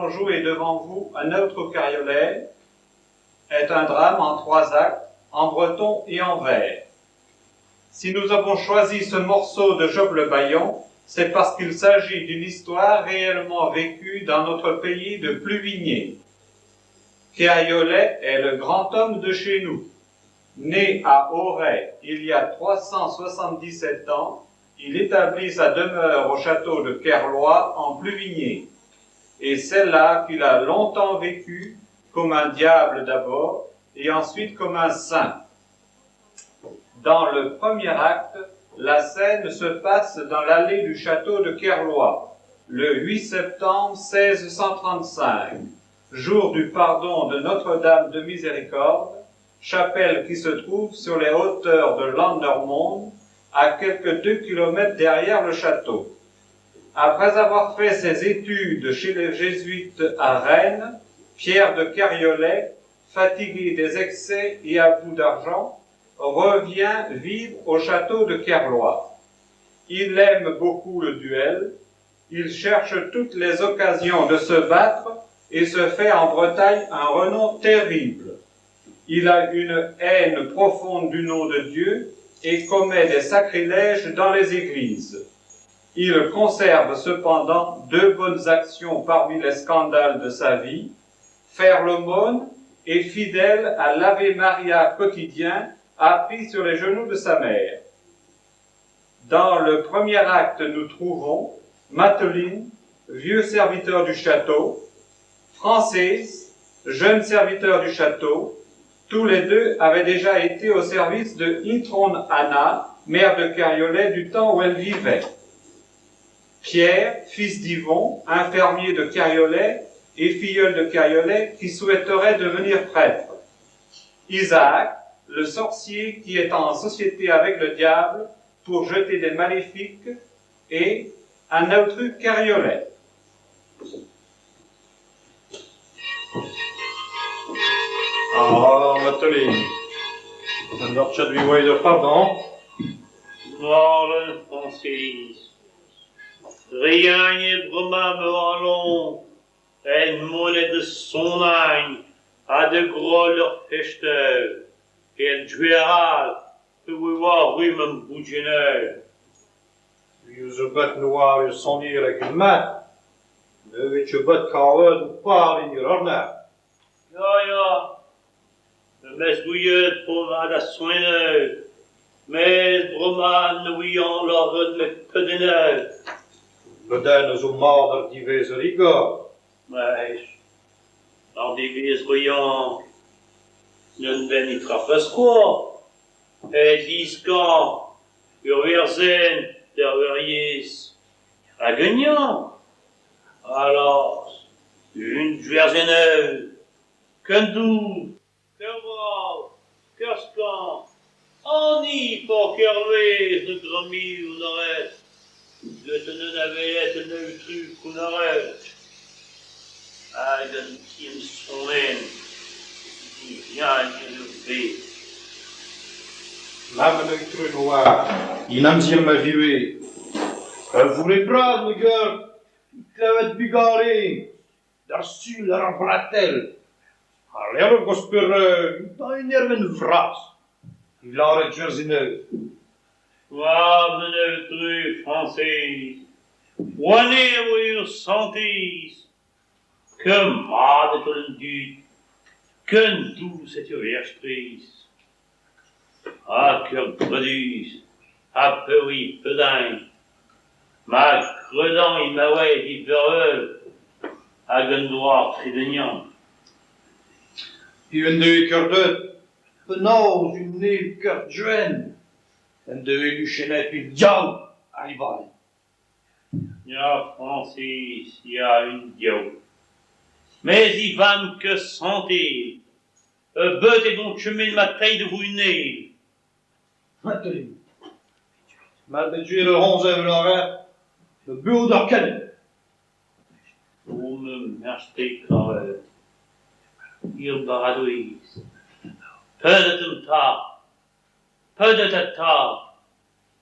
allons jouer devant vous Un Aotrou Keriolet est un drame en trois actes, en breton et en vers. Si nous avons choisi ce morceau de Job le Bayon, c'est parce qu'il s'agit d'une histoire réellement vécue dans notre pays de Pluvigner. Keriolet est le grand homme de chez nous. Né à Auray il y a 377 ans, il établit sa demeure au château de Kerlois en Pluvigner. Et c'est là qu'il a longtemps vécu, comme un diable d'abord, et ensuite comme un saint. Dans le premier acte, la scène se passe dans l'allée du château de Kerlois, le 8 septembre 1635, jour du pardon de Notre-Dame de Miséricorde, chapelle qui se trouve sur les hauteurs de Landermond, à quelque 2 kilomètres derrière le château. Après avoir fait ses études chez les jésuites à Rennes, Pierre de Keriolet, fatigué des excès et à bout d'argent, revient vivre au château de Kerlois. Il aime beaucoup le duel, il cherche toutes les occasions de se battre et se fait en Bretagne un renom terrible. Il a une haine profonde du nom de Dieu et commet des sacrilèges dans les églises. Il conserve cependant deux bonnes actions parmi les scandales de sa vie, faire l'aumône et fidèle à l'Ave Maria quotidien appris sur les genoux de sa mère. Dans le premier acte, nous trouvons Mateline, vieux serviteur du château, Francis, jeune serviteur du château, tous les deux avaient déjà été au service de Intron Anna, mère de Keriolet du temps où elle vivait. Pierre, fils d'Yvon, infirmier de Keriolet et filleul de Keriolet qui souhaiterait devenir prêtre. Isaac, le sorcier qui est en société avec le diable pour jeter des maléfiques, et un autre Keriolet. Ah, Mateline, an dorchad vi oa ur pardon. Morlen, Francis. Rien e broma me allons, en monet de son agne, a de gros leur pechteur, et en jueral, pe oa rum an bougeneur. Vi zo bet noa ur sonir hag un mat. Ne vet ket bet kavet o par en ur orner. Ya, ya, me mes gouiet po vat a soeneur, mes broma ne ouian lor me pedeneur. Bedenn a zo mat ar diwezh rigor. Mes, ar diwezh roian, n'un ben e trafeskoa, e diskan, ur werzenn d'ur weryezh hag un yann. Alors, un gwerzenneu, ken dous, ker brav, ker skañv, Anni por Kerlouez ne grami o naret, get un aveet un aotrou kounnaret. Hag an tien sonenn diviañ ur bed. Mamm an aotrou noa, en amzer ma viwe. Ur voulez bras ma girl, klevet bugale, d'ar sul ar ar bratell. Ar levr gosper un enervenn vras. He lâret Jerzineu. War an aotrou Frañsez, oan e oa ur santez. Ken mat e an dud, ken dous e teu vestrez. Ha ker gredus, ha peuriñ pedañ. Ma kredan emaoe evit vervel hag un doar tredenian. Piv en deus ker deuet Penaos un eil ker gwenn en deus luchennet un diaoul ar rivalenn. Ya, Frañsez, ya, un diaoul. Mes e vamm ket santel. Ur beut eo dont chemen ma teid vo un eil. Mateline. Mat bet gwir ur amzer evel ar re, ma buhez d'ar kelenn. O ma merc'h-te karet, er baradoez. Pedet an tad, pedet an tad,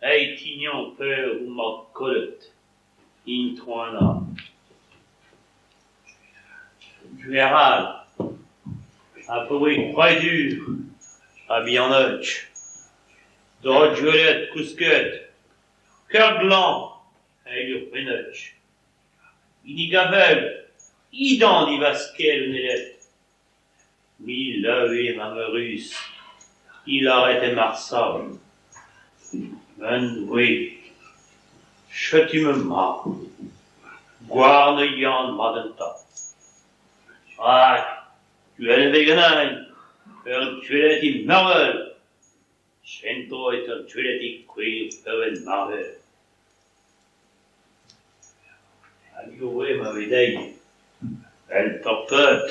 aet hiniv peur ho mab kollet, Introuna. Gwechall, a pa oa kroadur ha bihanoc'h, doc'h gwelet kousket, ker glañv evel ur pennoc'h, hini gavel dindan divaskell un aeled, mil laouen ha eürus, é lâret dimp arsav : Man Doue, setu ma mab, gouarn a ran mat gantañ rak gwell e vez ganin er gwelet é mervel kentoc'h evit er gwelet é kouezhañ evel marvel. Hag ivez ma vez deiz, èl ur paotr,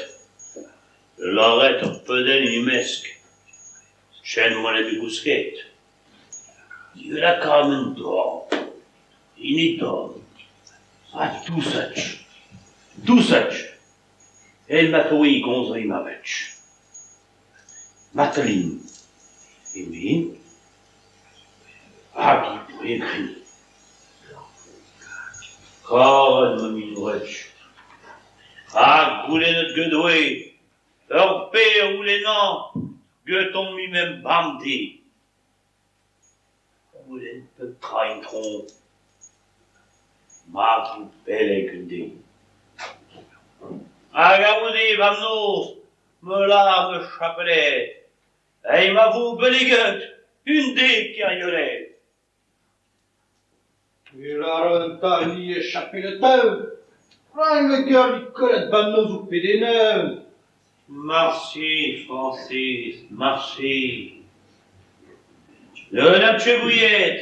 da lâret ur pedenn en o mesk kent monet da gousket, me 'laka man dorn en he dorn ha dousig, dousig, èl ma pa oa é komz he mammig : Matelin, eme-eñ, hag hi poent kreniñ. Karet ma mignon ha goulennet get Doue ar pezh a c'houlennan getoñ mem bemdez. Goulenn petra Itron ? Ma vo beleg un deiz. Hag a-c'houde bemnoz me lâr ma chapeled evit ma vo benniget un deiz Keriolet. E lâran 'ta alies chapeledoù, perak 'vez kollet bemnoz ho pedennoù ? Marse, Frañsez, marse. Ne n'am ket gouiet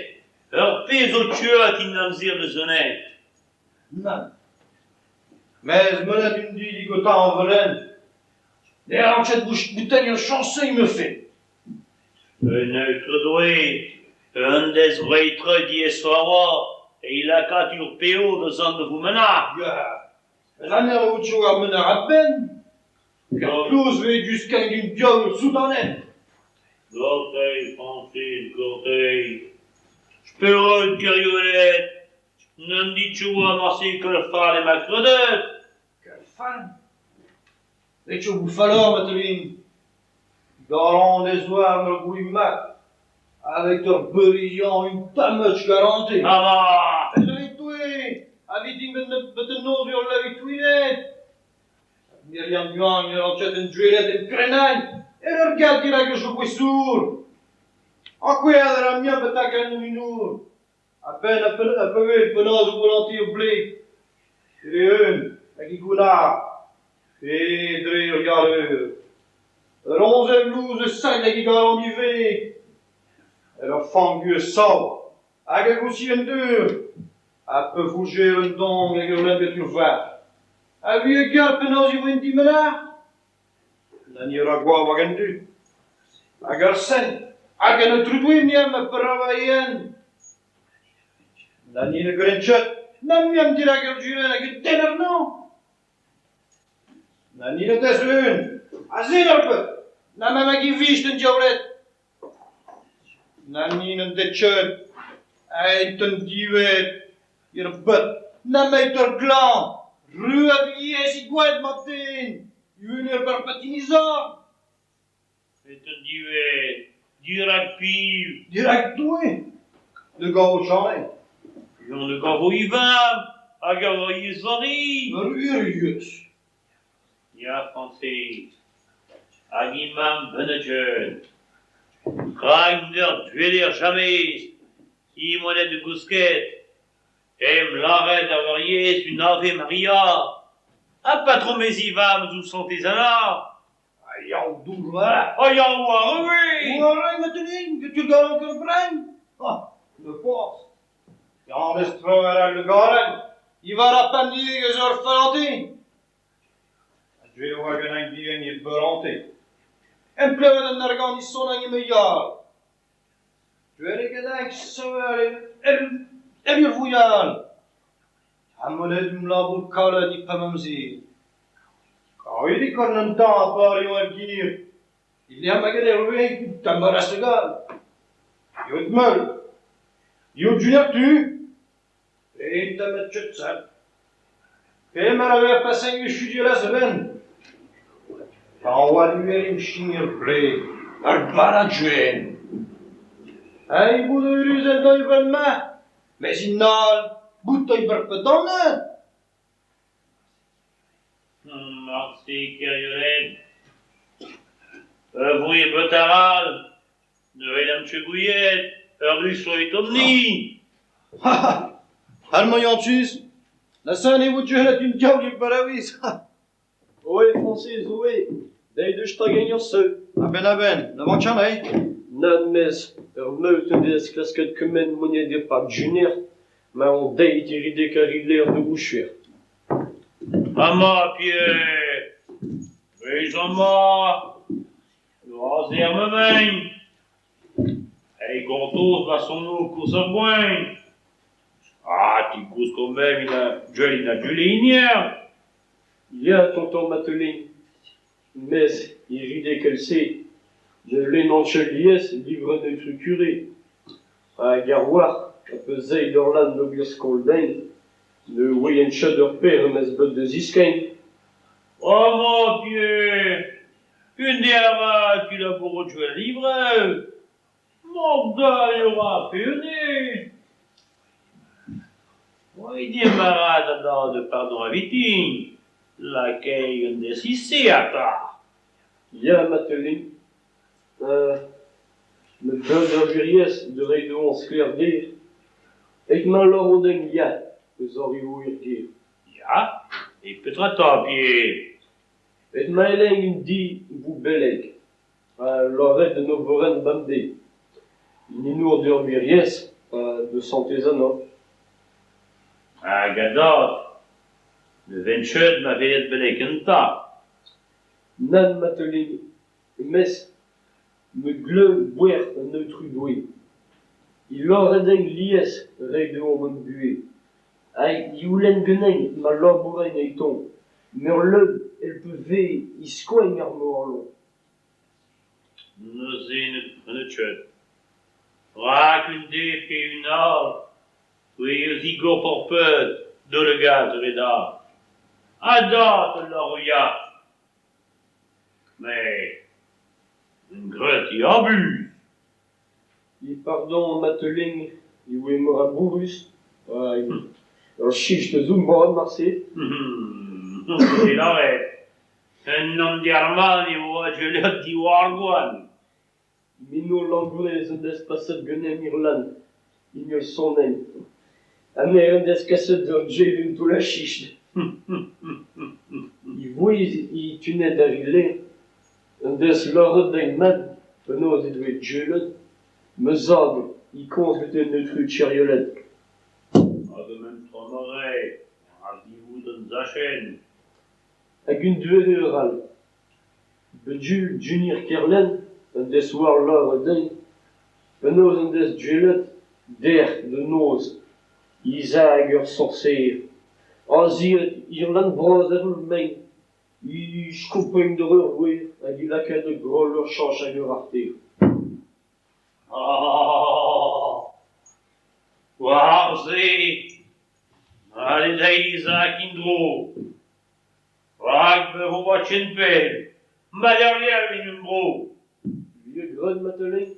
ar pezh zo tuet en amzer da zonet. Nann, mes monet un deiz digantañ overenn, ne ran ket bouteilhad chañsoù 'mefe. Un Aotrou Doue en deus roet traoù diaesoc'h a-walc'h evit lakaat ur peoc'h da zont da vout manac'h. Ya, met aner eo ar manac'h a-benn. Ker kloz 'vez diouzh skeiñ un diaoul soutanenn. Gortoit, Frañsez, gortoit. Spered Keriolet, n'en dit ket oa marse ker fall ha ma kredet ? Ker fall ? Ret eo bout falloc'h Matelin. Garan e zoar ur gouli mat aveit ur beure un tammig karantez. Ma ma ! Doue, aveit din bete noz eo laouet. Myriam Yuan eo ket un duellet en krenañ en ur gad dirak ur sour. Ankouaat a ra muioc'h betek an minour. A-benn a pevel penaos o volonte o blez. Dre un hag e gounnar pe dre ur galeur. Ur roñsed lous e sailh hag e galon ivez. Ur fank sav hag a goustilh en dour. Ha peurvougev un dong hag ur lempet ur vac'h. Ha vi a gar penaos e voent dimanac'h ? Na ni ra gwa war an dud. Hag ar sent, hag an Aotrou Doue miam a bravaien. Na ni ne gren ket, na miam dirak ur julenn hag un tenn àrnañ. Na ni ne dez un, ha se ur peu, na ma hag e vije d'an diaouled. Na ni n'en dez ket, aet an diwezh, er bed, na met ur glañv, ruad lies e gwad mab-den, un ur barpatinizor. Et an diwezh, dirak piv ? Dirak Doue, ne gavo james. Piv ne gavo e vamm hag ar Werc'hez Vari ? Ur wiriez. Ya, Frañsez, hag he mamm benniget. Rak n'er gweler james é monet da gousket hep lâret ar Werc'hez un Ave Maria ha patrom he vamm zo Santez Anna. Ha yaou dour war. Ha yaou war ivez ! War Matelin, get ur galon ker brenn. Ah, me forzh. Yann eus tro ar al garenn, i war ar panier eus ur fallentez. Ha dre oa gant an bihan e beurante. En plevet an argant e son hag e yar. Dre gant soer el ur vouial. Ha monet um labour kalet e pemp amzer. Kavet e korn an tan a parion ar gir. Il y a maget er rueig tamm ar segal. Yod meul. Yod junior tu. E tamm a tchut sal. Pe mar a ver paseñ e studio la semaine. Tañwal uver ble, ar baradjen. Ei bout eurus en doiber ma, mes in al, bout doiber pedanet. Merci, Keriolet. Voye betaral, ne elam chegouillet, ur russo et omni. Ha ha, al moyantus, la san e vout juhelet un diaoul barawiz. Oe, Francis, oe, deiz deus tagenn ur seu. A-benn, na vank eh? Nann mez, ur meut en dez klasket kement monet e pad junior, ma on deiz eridek ar riler de boucher. Ama, Pierre, Vez ama, Loazer me vein. Ei gortoz va sonno kourz ar boen. Ah, ti kourz quand même, il a duel, il a duel inier. Ya, tonton Matelin, mez eridek el se, de lenanchel lies livre neutre curé. Hag ar war, a pe zeid ur lan d'ober skol den, ne oeien chat ur per mez bet de ziskein. Oh, mon Pierre, une derva, tu la pour jouer livre. Morda, il y aura pionnier. Oui, dit marade de pardon à vitin. Laquelle un des à ta. Ya, Matelin. Me beud ur viriez de rei de on skler dir. Eit ma lor o den ya, eus ar eo ur ger. Ya, e petra ta, Pierre? Et ma eleng un di vou beleg, a lorret de no voren bamde. Ninour d'ur viriez, de santez-anna. Ah, gadot, ne venchet ma velet beleg un ta. Nan Matelin, mes me gleu bouer un neutru doué. Il lorret en lies rei de on mon bué. Hag youlen geneng ma labouren eiton. Meur leud el pe ve i skoen ar morlon. Neuze ne prenetchet. Rak un de pe un al, oe eus igor porped, de le gaz reda. A dat la roya. Mais, un gret i abus. I pardon Matelin, i oe mor a bourrus. Ur chich de zoom mor marse. C'est l'arrêt. Un an diarman e oa gelet diwar gwan. Mino langourez an des paset genem Irland, in sonen. An er an des kaset d'ur gel un toull a chich. I voiz i tunet ar rile, an des lorret d'en mad, penaos e doe gelet, me zad, i komz bet un neutru tcheriolet. Hag men tromare, ar divout an zachen. Hag un duere ur al. Bedjul Junior Kerlen, an des war lor den, penaos an des gelet, der de noz, Isaac ur sorcer. Aziet Irland braz ar ul mein, i skopein d'ur ur gwer, hag i lakaet de grol ur chanch hag ur arter. Oh, war ze, ale da Isaac indro. Rak be vo oa chen pel, ma derrière in un bro. Vieux greun Matelin?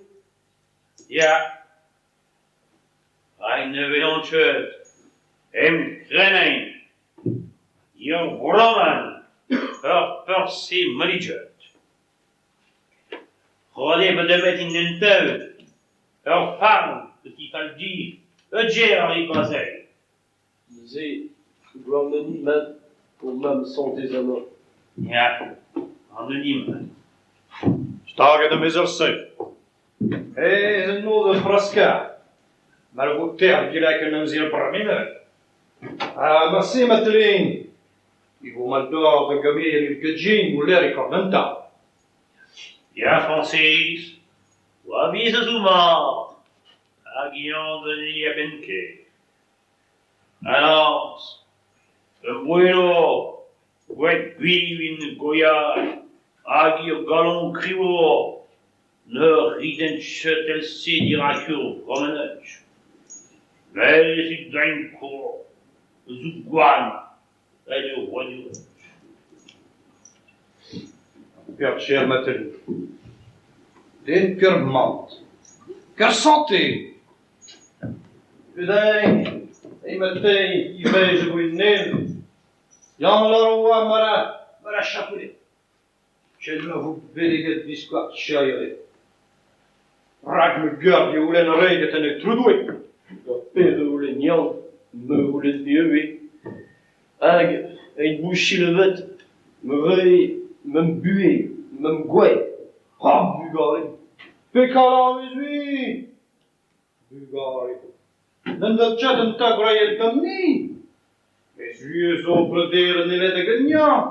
Ya. Rak ne velon chet, em krenein, ur vroman, ur perse malijet. Rode be demet in un teul, ur farn, petit faldi, ur djer ar i bazel. Ze, gouarneni mat, pour mam santez-anna. Ya, anonym. Staget am ez ur seu. Ez un noz ur fraska. Mal vo ter dirak un amzer bramenet. Ah, marse, Matelin. I vo mal dor da gamer il gedjin ou l'air e korventa. Ya, Francis, oa biz a zo mat. Hag ian deni a benke. Alors, un bueno, gwet gwiwin goya, hag ur galon kriwo, ne riden chet el se dirakur promenech. Mez i dain ko, zo gwan, el ur roiou. Per Matelu. Den ker mat. Ker santé. Pedain, e matei, i vez vo nel. Yann Leroy mara, mara chapelet. Chen ma vo beleget biskoart cheriore. Rag me geur di oulen reget en e trudoue. Ur pezh oulen Yann, me oulen ivez. Hag eit bouchil vet, me veuille, me'm buhe, me'm gwae. Ha, bugale. Pekal an eus ui. Bugale. N'en da chat an ta gwraet gant ni. Ez ui zo breder an elet hag an yann.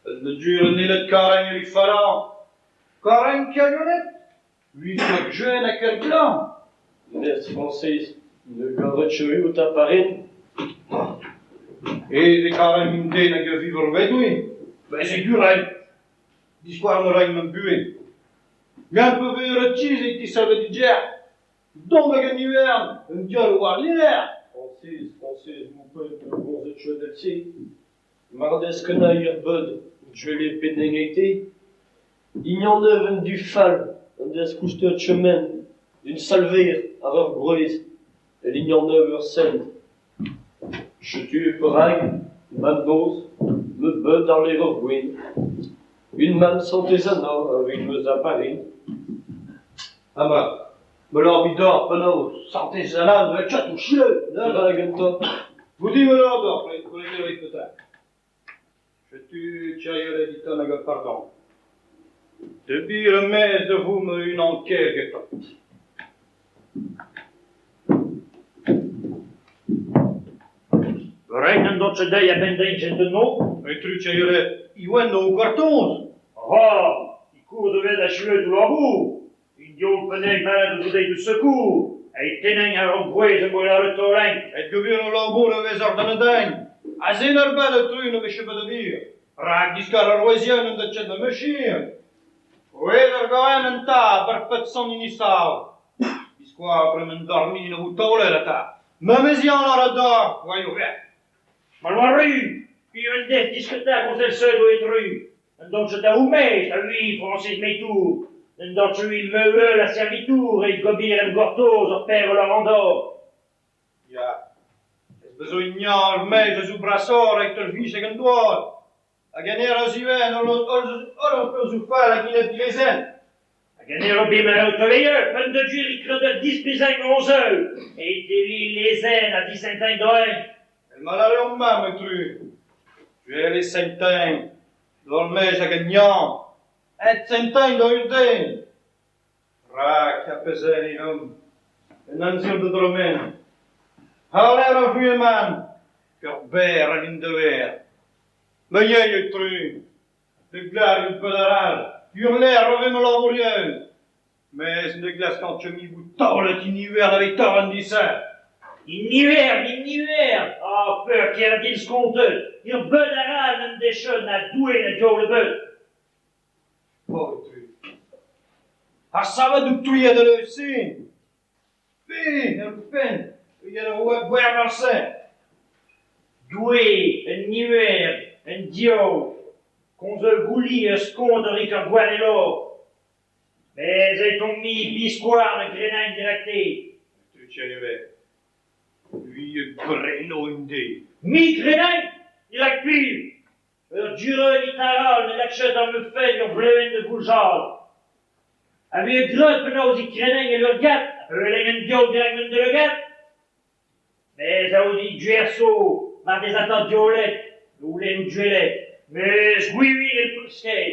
En dur an elet karañ ur falañ. Karañ karionet. Ui ur gwen hag ur glan. Mest Frañsez, ne gavet cheu o taparin. Ez e karañ un den hag a viv ur vedoue. Bez e gurel. Diskoar an rañ man buhe. Gant pe veur a tiz e tisavet di ger. Dont hag an ivern, un diol war l'hiver. Frañsez, Frañsez, mou pe gonzet cheu del-se. Mar dez kenañ ur beud, djele penn ete. Ignan ev un du fall, an dez koustet chemen, d'un salver ar ur gwrez, el ignan ev ur sent. Chetu perag, man noz, me beud ar levr ur gwen. Une man santez anor avec meus a Paris. Ah ma, me lor bidor, penaos, santez Anna, me chat ou chile. Perag un tamm. Vous di me lor dor, pour les mérite peut-être. Chetu tcheriolet ditan hag a pardon. De bir mez de vous me une enquête getot. Rein an dot dei a ben dein de no. E tru tcheriolet, iwen no kartons. Ah, i kour de vet a chue du labou. Un diol peneg malade de dei de secours. E teneng ar an gwez a gwel ar tolen. Et gevir o labour a vez ar dan den. A zen ar bad a tru no veche bet a vir. Rag diskar ar oezian an da chet da mechir. Oez ar gaen an ta, bar pet san inisav. Biskoa bremen dormi no vo taolet a ta. Ma mezian ar a dar, voyo ver. Maloiru, pi un def disketa konzel seul o etru. Un dant da oumez, a lui, Francis Meitour. Un dant ui meue la servitour, e gobir en gortoz ur per o la. Ya. Ez bezo ignan ar mez eus ou brasor eit ur vich hag an doad. Hag an er eus iwen ol eus ou fall hag inet dilezen. Hag an er o bim a o toveilleur, pen de dur i kredet dispezeng onzeu. E teli lezen a disentain doen. El malare o ma, me tru. Juel e sentain, d'ol mez hag an yan. Et sentain do ur den. Rak a pezen i hom. En anzir de dromen. Har a vuhe man. Ur ber a lin de ver. Me yei e tru. De glar ur pedaral. Ur l'air reve me labourieu. Mais ne glas quand je mi bout taolet in iwer avec tor an disa. In hiver, in hiver. Ah, peur ker dins konte. Ur beud aral an dechon a doue na diol le beud. Oh, tru. Ar savet ou touillet de le sin. Pe, ur pen, il a oa gwer ar se. Doue, un hiver, un diol. Konzeul gouli eus kont ur ur gwanelo. Mais e ton mi biskoar na grenain directe. Tu tcheriolet. Lui e greno un de. Mi grenain, dirak pil. Ur dure itaral ne lakchet an me fen ur bleuen de goujal. A vi e greut penaos i krenain e lur gat, ur leng an diol direct men de le gat. Mais a o di duerso, mar des atant diolet, ou len ou duelet. Mais oui el pulskei.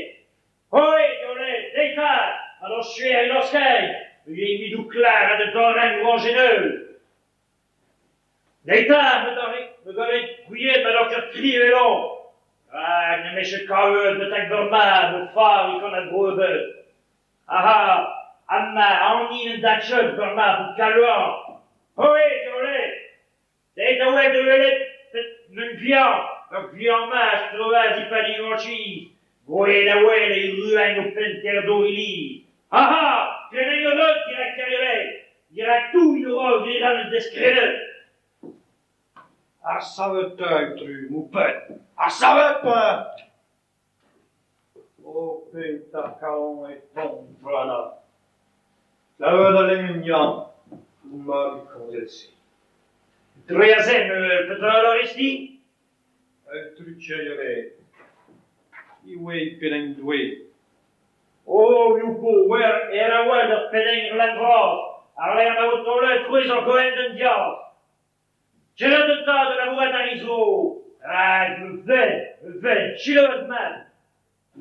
Hoi, diolet, deita, an chuer e loskei. Ui midou klar a de doren ou angeneu. Deita, me doren, me golet gouiet, ma dor ur tri velon. Ah, ne meche kaouet, me tag burma, me far i kon a bro beud. Aha, amma, an in datchot burma, pou kaloan. Hoi, diolet, deita oe de welet, men gvian, ur gvian mas, troaz i padi ganchi. Gouet a wel e ruain o penter do ili. Aha, krenen ur reut, dirak kariolet, dirak tou i ro viran an deskrenet. Ar savet tru, mou pet. Ar savet. O pet ar kalon e tont bremañ. Klevet a lenn Yann, mab komzet-se. Dre azen, petra a lârez-te ? Un truc'h Iwe pelenn Doue. Oh, Youpo, wer er a-walc'h ur pelenn glan vras, ar lec'h ma vo taolet c'hwezh ar goenn d'un diaz. Gerañ un tad da labourat ar rizho, rak me vel, me vel, selaouet mat.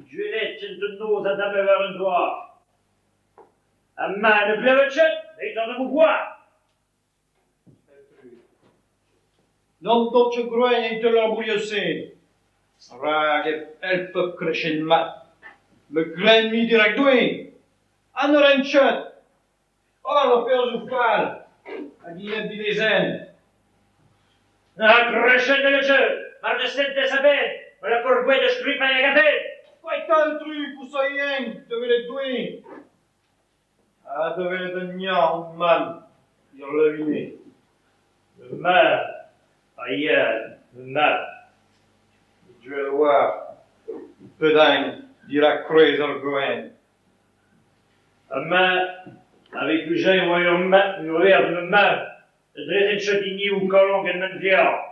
Gwelet en da noz a dame war un douar. Ha ma ne glevet ket, ez an da voar. N'on dot ket gwraet en teul ar bourioù-se. Rak e hell pep krec'henn mat. Me gren mui dirak Doue. Ha ne ran ket. Holl ar perzhioù fall hag enep dilezenn. Na krec'henn ne ket, mar ne sentez a-benn, ma lako gouez da skrivañ hag a-benn. Faetal truc ouzh a-yen da welet Doue. Ha da welet an Yann man, er levine. Ma, a ya, ma. Dieu a oar, pedain dirak kroaz ar gwenn. Amañ, avec plusieurs oa ur ma ur verb ma mab, dre en chotini ou kalon gant man vioc'h.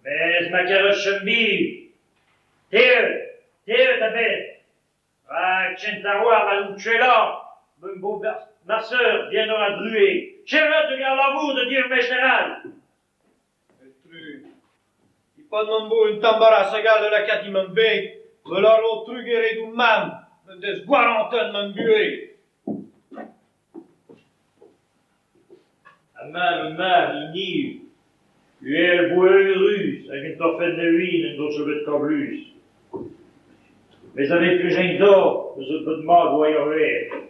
Mes ma karet chom biv. Tev, tev ta bet. Rak kent ar oar ma out tuelañ, ma bo ma seur bien a drue. Cherret de gar labour de dir mechneral. Tru. E-pad m'am bo un tamm bara segal da lakaat e mam beg, me lâro trugarez d'ho mamm, m'en deus gwarantet mam buhez. Ha ma ma mab hiniv, uhel vo eürus hag un torfed da win en doa bet kablus. Mes avec plusieurs d'or, eus ur bet mat oa ur ver.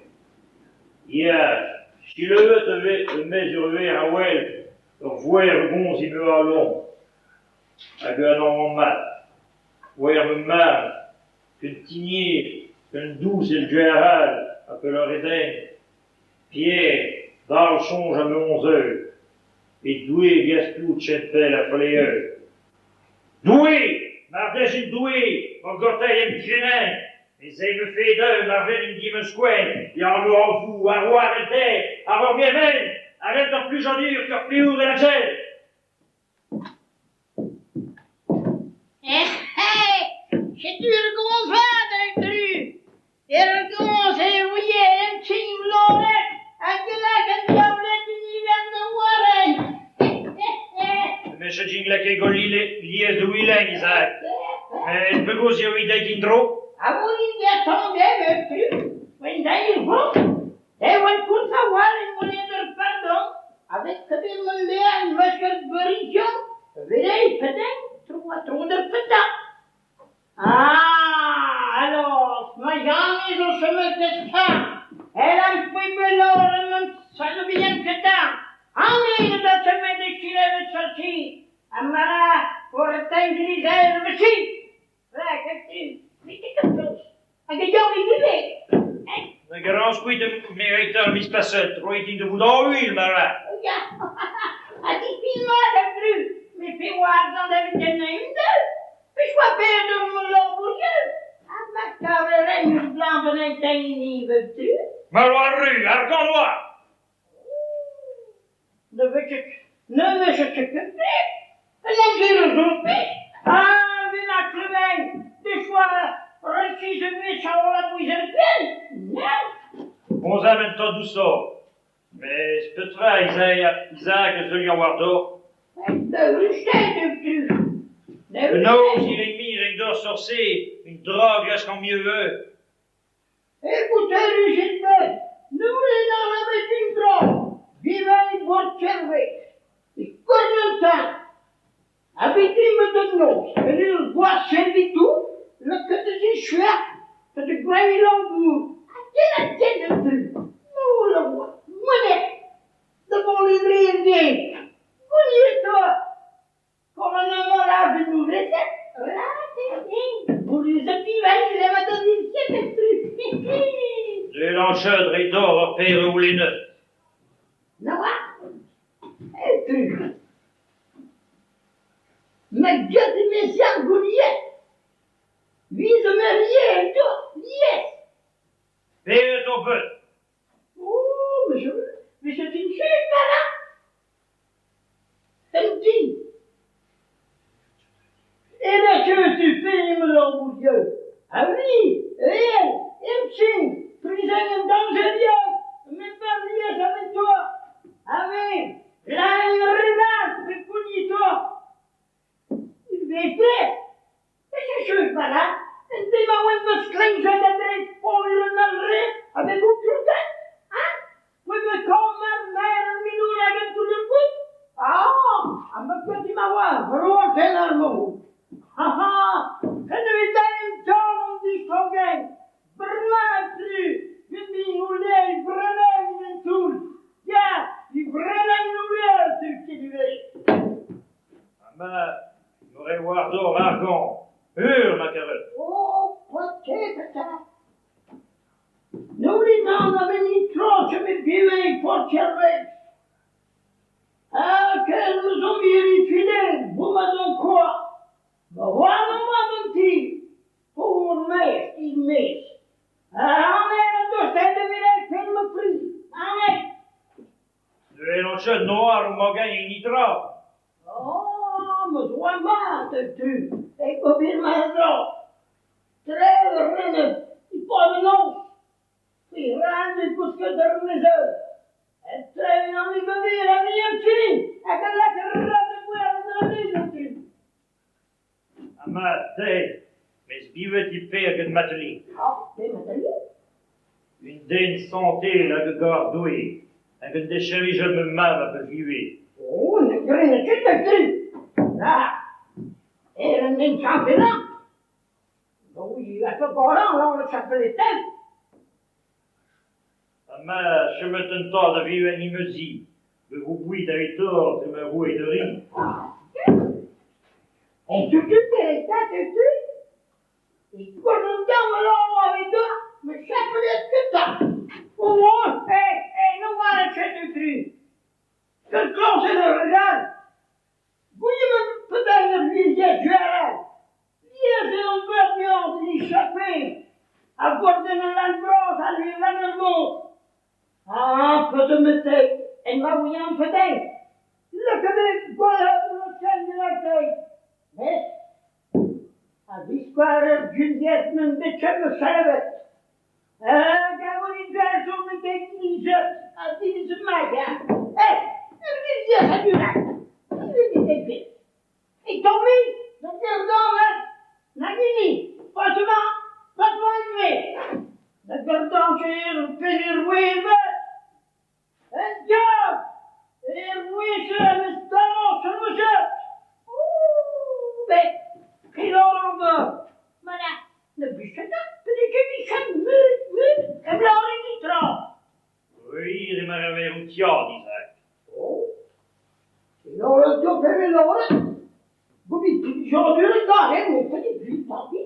Ya, selaouet e vez e-maez ur ver a-wel, ur voer gozh e meur a lon. Hag un anv mat. Oa ma mab, ken tinier, ken dous evel gwechall, ha pe lâret din. Pierre, dal soñj am eus eur. E Doue gasto pell a fleeur. Doue, mar dez un Doue, ur gortailh em krenañ, ez eo me fe deu mar ven un dim skoen, ya an ur ar oar en terre, ar ur miemen, ar ent ur plujadur ur pliour en gel. Eh, eh, setu ur gomz vat en dru. Ur gomz e ouie en ting loret, hag e lak an diaoulet en ivern da waren. Me se jing lak e gol liez de wilen, Isaac. Met pegoz eo i deit dro? A vout der tong e tru, wenn da ir vo, e oan koulz a-walc'h en monet ur pardon, avec kabir ma lean mesker berizion, verei peden, tro a tro der peta. Ah, alors, ma janis o semet estar, el an pui belor en man salubien keta, an e da semet e chilevet salti, amara or tangrizer vesi. Rak, mit ket pros. Hag e yaou e vile. Ne garan skuit me reitar mis paset, roit in de vout an huil, mara. Ya, ha di mat a dru, me pe war gant evit en eun pe choa per de mon labourieu. Ha ma kaveren ur blanc ben en taini veut tru. Ma oa ru, ar gant oa. Ne vet ne vet ket ket En amzer zo pe. Ah, vin a kleven, de choa rekiz e mes a la bouiz el pen. Non. Bon zamen ta douso. Mes petra Isaac a zeulian war dor. Da rustet eus tru. Da No, il est mis reg d'or sorcé, une drogue laisse qu'en mieux veut. Écoutez, Gilbert, nous les n'avons une drogue. Vivez votre cervelle. Et cornetin. Habitez me de nos. En ur gwas servitou, le que de chouette, que de grey lambour. A tien de tru. Nous le voit. Monnaie. Devant les drien Gounier-toi. Comme un homme là, de nous laisser. Pour les petits il va donner le tru. De l'enchèdre et d'or père ou les neufs. Non, un truc. Ma gueule de messieurs Gounier. Vi zo merier, toi, yes. Pe ton peu. Oh, mais c'est une chute, là. Elle dit. Et là, que tu payes, me l'embrouilleux. Ah oui, réel, MC, prisonnier dangereux, mais pas lié avec toi. Ah oui, là, il relâche, mais toi. Il veste. Et je suis pas là. En die maar met mijn kleinzoon dat er is voor je avec vous tout hein? Vous me comme mère minou la tout le bout? Ah, am petit mawa, roa ten mo. Ha ha, en we zijn down die stogen. Brna tru, mi oule brna in tool. Ja, die brna in oule tu qui du Ma, m'aurait voir d'or argent. Hur, ma carotte. Oh, peut-être. Nous non aveni troce mi vive porcerve. Ah, che nous ont vérifié, vous m'avez quoi? Ma voilà, ma pour mes, il mes. Ah, mais nous sommes de village, fait le prix. Allez. Le noir, magagne, nitra. Oh, mais sois pas, tu. Et combien ma Très reine, il pas de nom. Il rende jusque der mesure. En tre non mi bevere, mi amci. E che la rende guerra della mia. Ma te, mais bivet i per get mateli. Ah, te mateli? Une den santé la de gardoué. Hag un décheri je me mave a beviwe. Oh, ne grene ket da gri. Ah, er un den chanté là. Oui, a peu goran, là, on chapelet tel. Ma, je me ten ta da viwe en imezi. Me vous bouit avec tort de ma roue et de riz. Et tu tu tu tu tu. Et quand on donne l'eau avec toi, me chapelet que ça. Oh, eh, non va la chaîne de cru. Que quand c'est le regard. Vous me peut-être lui dire, tu arrêtes. Hier, c'est un peu de l'échapper. À porter l'albros, à lui l'anneau. Ah, peu de me tête, et ma oui, un peu tête. Le Québec, voilà, le ciel de la tête. Mais, a disquare Juliette men bitche me servet. Ah, gavoli verso me tête, a dit maga. Eh, il vient à du lac. Il Et tombé, le gardant, Nagini, passe-moi, passe-moi une Le gardant, c'est le périr, oui, un diable! Et oui, c'est le talon sur le jeu! Ouh, mais, qu'il en rend Mana, le bichet, petit bichet, mut, mut, et blanc, il Oui, il m'a réveillé au tien, Isaac. Oh, il en a tout fait, il en a. Vous dites, j'en ai le gars, mon petit but, tant pis.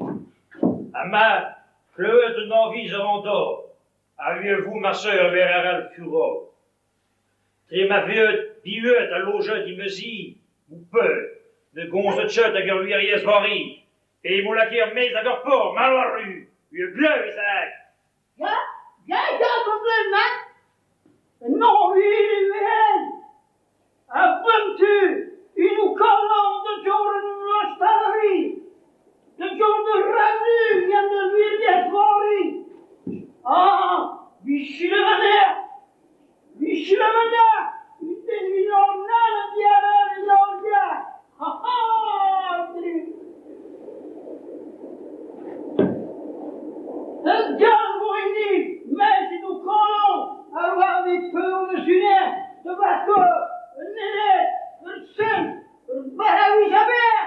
Ama, pleu de n'envie avant d'or. Aviez-vous, ma sœur, vers le furor? Tre ma vieux, bieux, à loge d'imesi, ou peu, de gonze tchot à guerrier vari, et moulakier mes à port, maloru, une gleu, Isaac. Ya, ya, ya, problème, hein? Non, oui, oui, a tu, il nous commande de jour de l'hospitalerie, de jour de ranu, vient de lui vari. Ah, Michel Vaner, Michel Vaner, il est lui en a, il en a, ha ha, Un diable réuni, mais si nous collons, alors avec peu de sunet, de bateau, un nez, un sein, un baravi saber,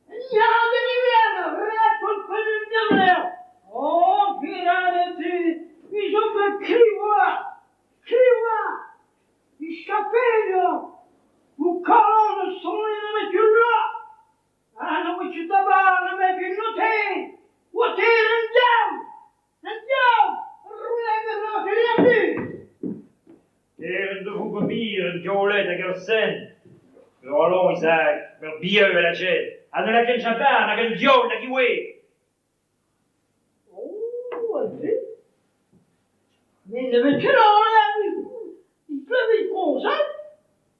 il y a un demi-verre, raconte peu de diable. Oh, pirate, ils ont me criwa, criwa, ils chapellent, ou collons son de là. Ah, non, mais tu d'abord, mais tu notais. وطير الدم الدم Eren de vous gomir, un diolet hag ur sen. Ur alon, Isaac, ur bieu a la jet. Ha ne laken chapan hag un diol hag iwe. Ne vez ket e klevet komzal,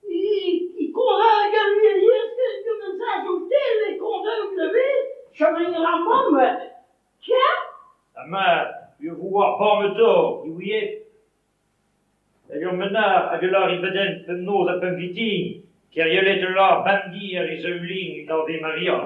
e komzal hag ar wirionez kement-se a zo tel e komzal o klevet, chom a ra mamm. Tiens? Ha mat, ur war born-dor, e ouiet. Hag ur menard hag ul lâr e bedenn bemnoz ha pemp vintin, Keriolet ul lâr bandi ar e zaoulin en Ave Maria.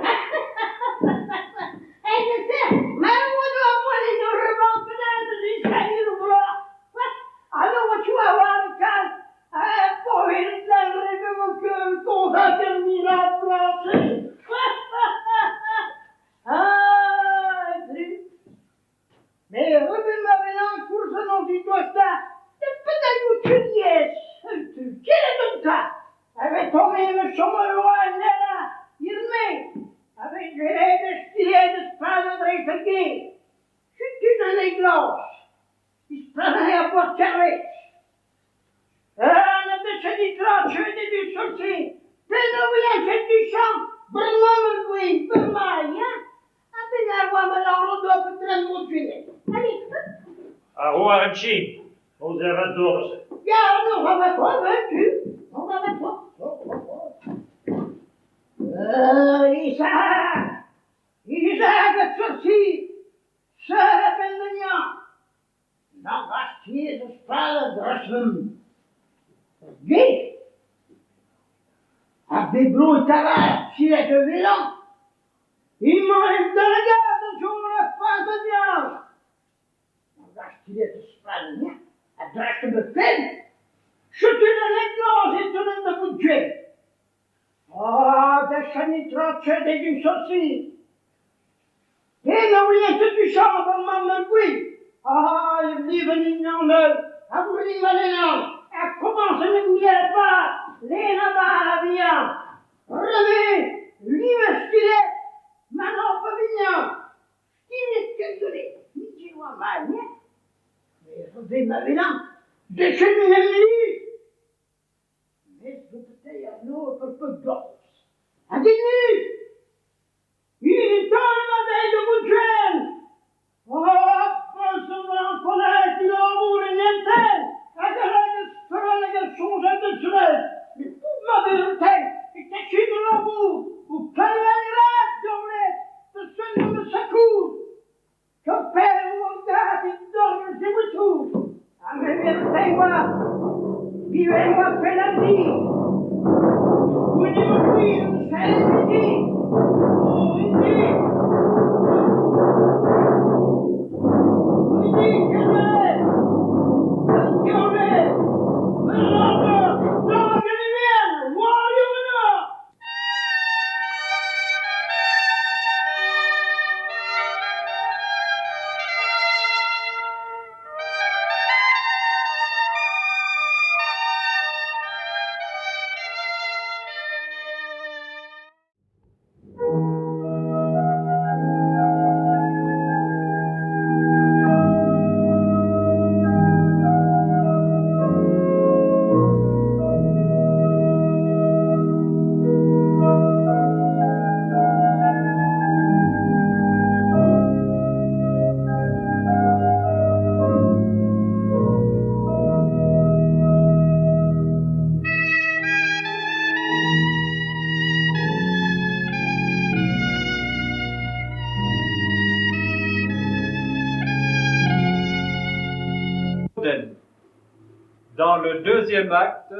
Dans le deuxième acte,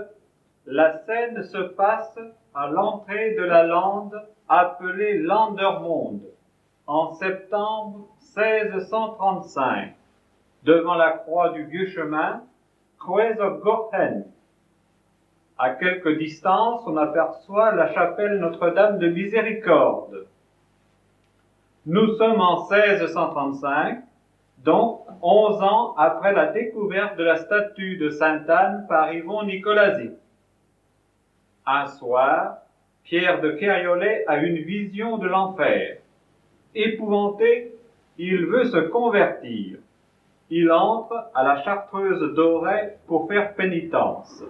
la scène se passe à l'entrée de la lande appelée Landermonde, en septembre 1635, devant la croix du vieux chemin, Kroez-Gorhen. À quelque distance, on aperçoit la chapelle Notre-Dame de Miséricorde. Nous sommes en 1635, donc 11 ans après la découverte de la statue de Sainte Anne par Yvon Nicolazic. Un soir, Pierre de Keriolet a une vision de l'enfer. Épouvanté, il veut se convertir. Il entre à la Chartreuse d'Auray pour faire pénitence.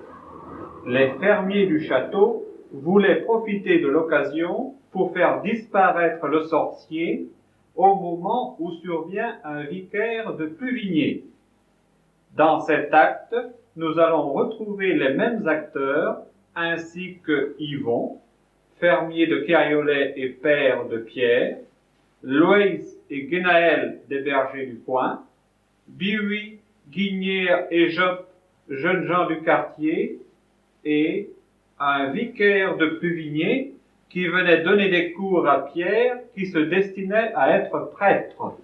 Les fermiers du château voulaient profiter de l'occasion pour faire disparaître le sorcier au moment où survient un vicaire de Pluvigné. Dans cet acte, nous allons retrouver les mêmes acteurs ainsi que Yvon, fermier de Keriolet et père de Pierre, Loïs et Guénaël des bergers du coin, Bihui, Guignière et Job, jeunes gens du quartier, et un vicaire de Pluvigner qui venait donner des cours à Pierre qui se destinait à être prêtre.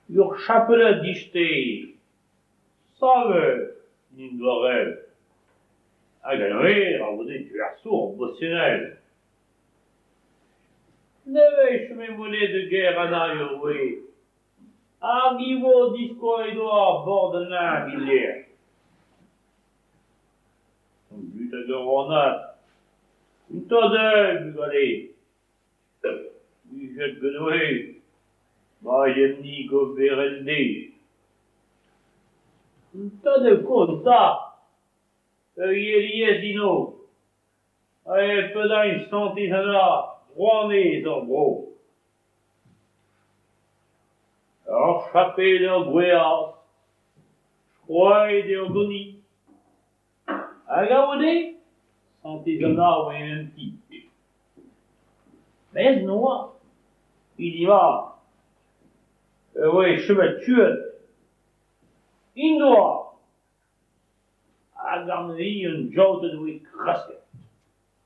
Ur chapeled diste, save nin doa Hag an wer a vode duersour bosenel. Nevez me monet de guerre an ar oe. Hag ivo diskoa edo ar bord an ar giler. An but hag ur ornat. Un tadel, bugale. Ujet genoe. Ba yemni go berende. Un tadel konta. Ur yeliez dino. E pedain santez ana, rouanez ur bro. Ur chapel ur gweaz, chroaet ur goni. Hag a ode, santez ana oa un ti. Mez noa, il y va. Oe chemet tuet. Indoa. Hag an vi un jaotet oe krasket.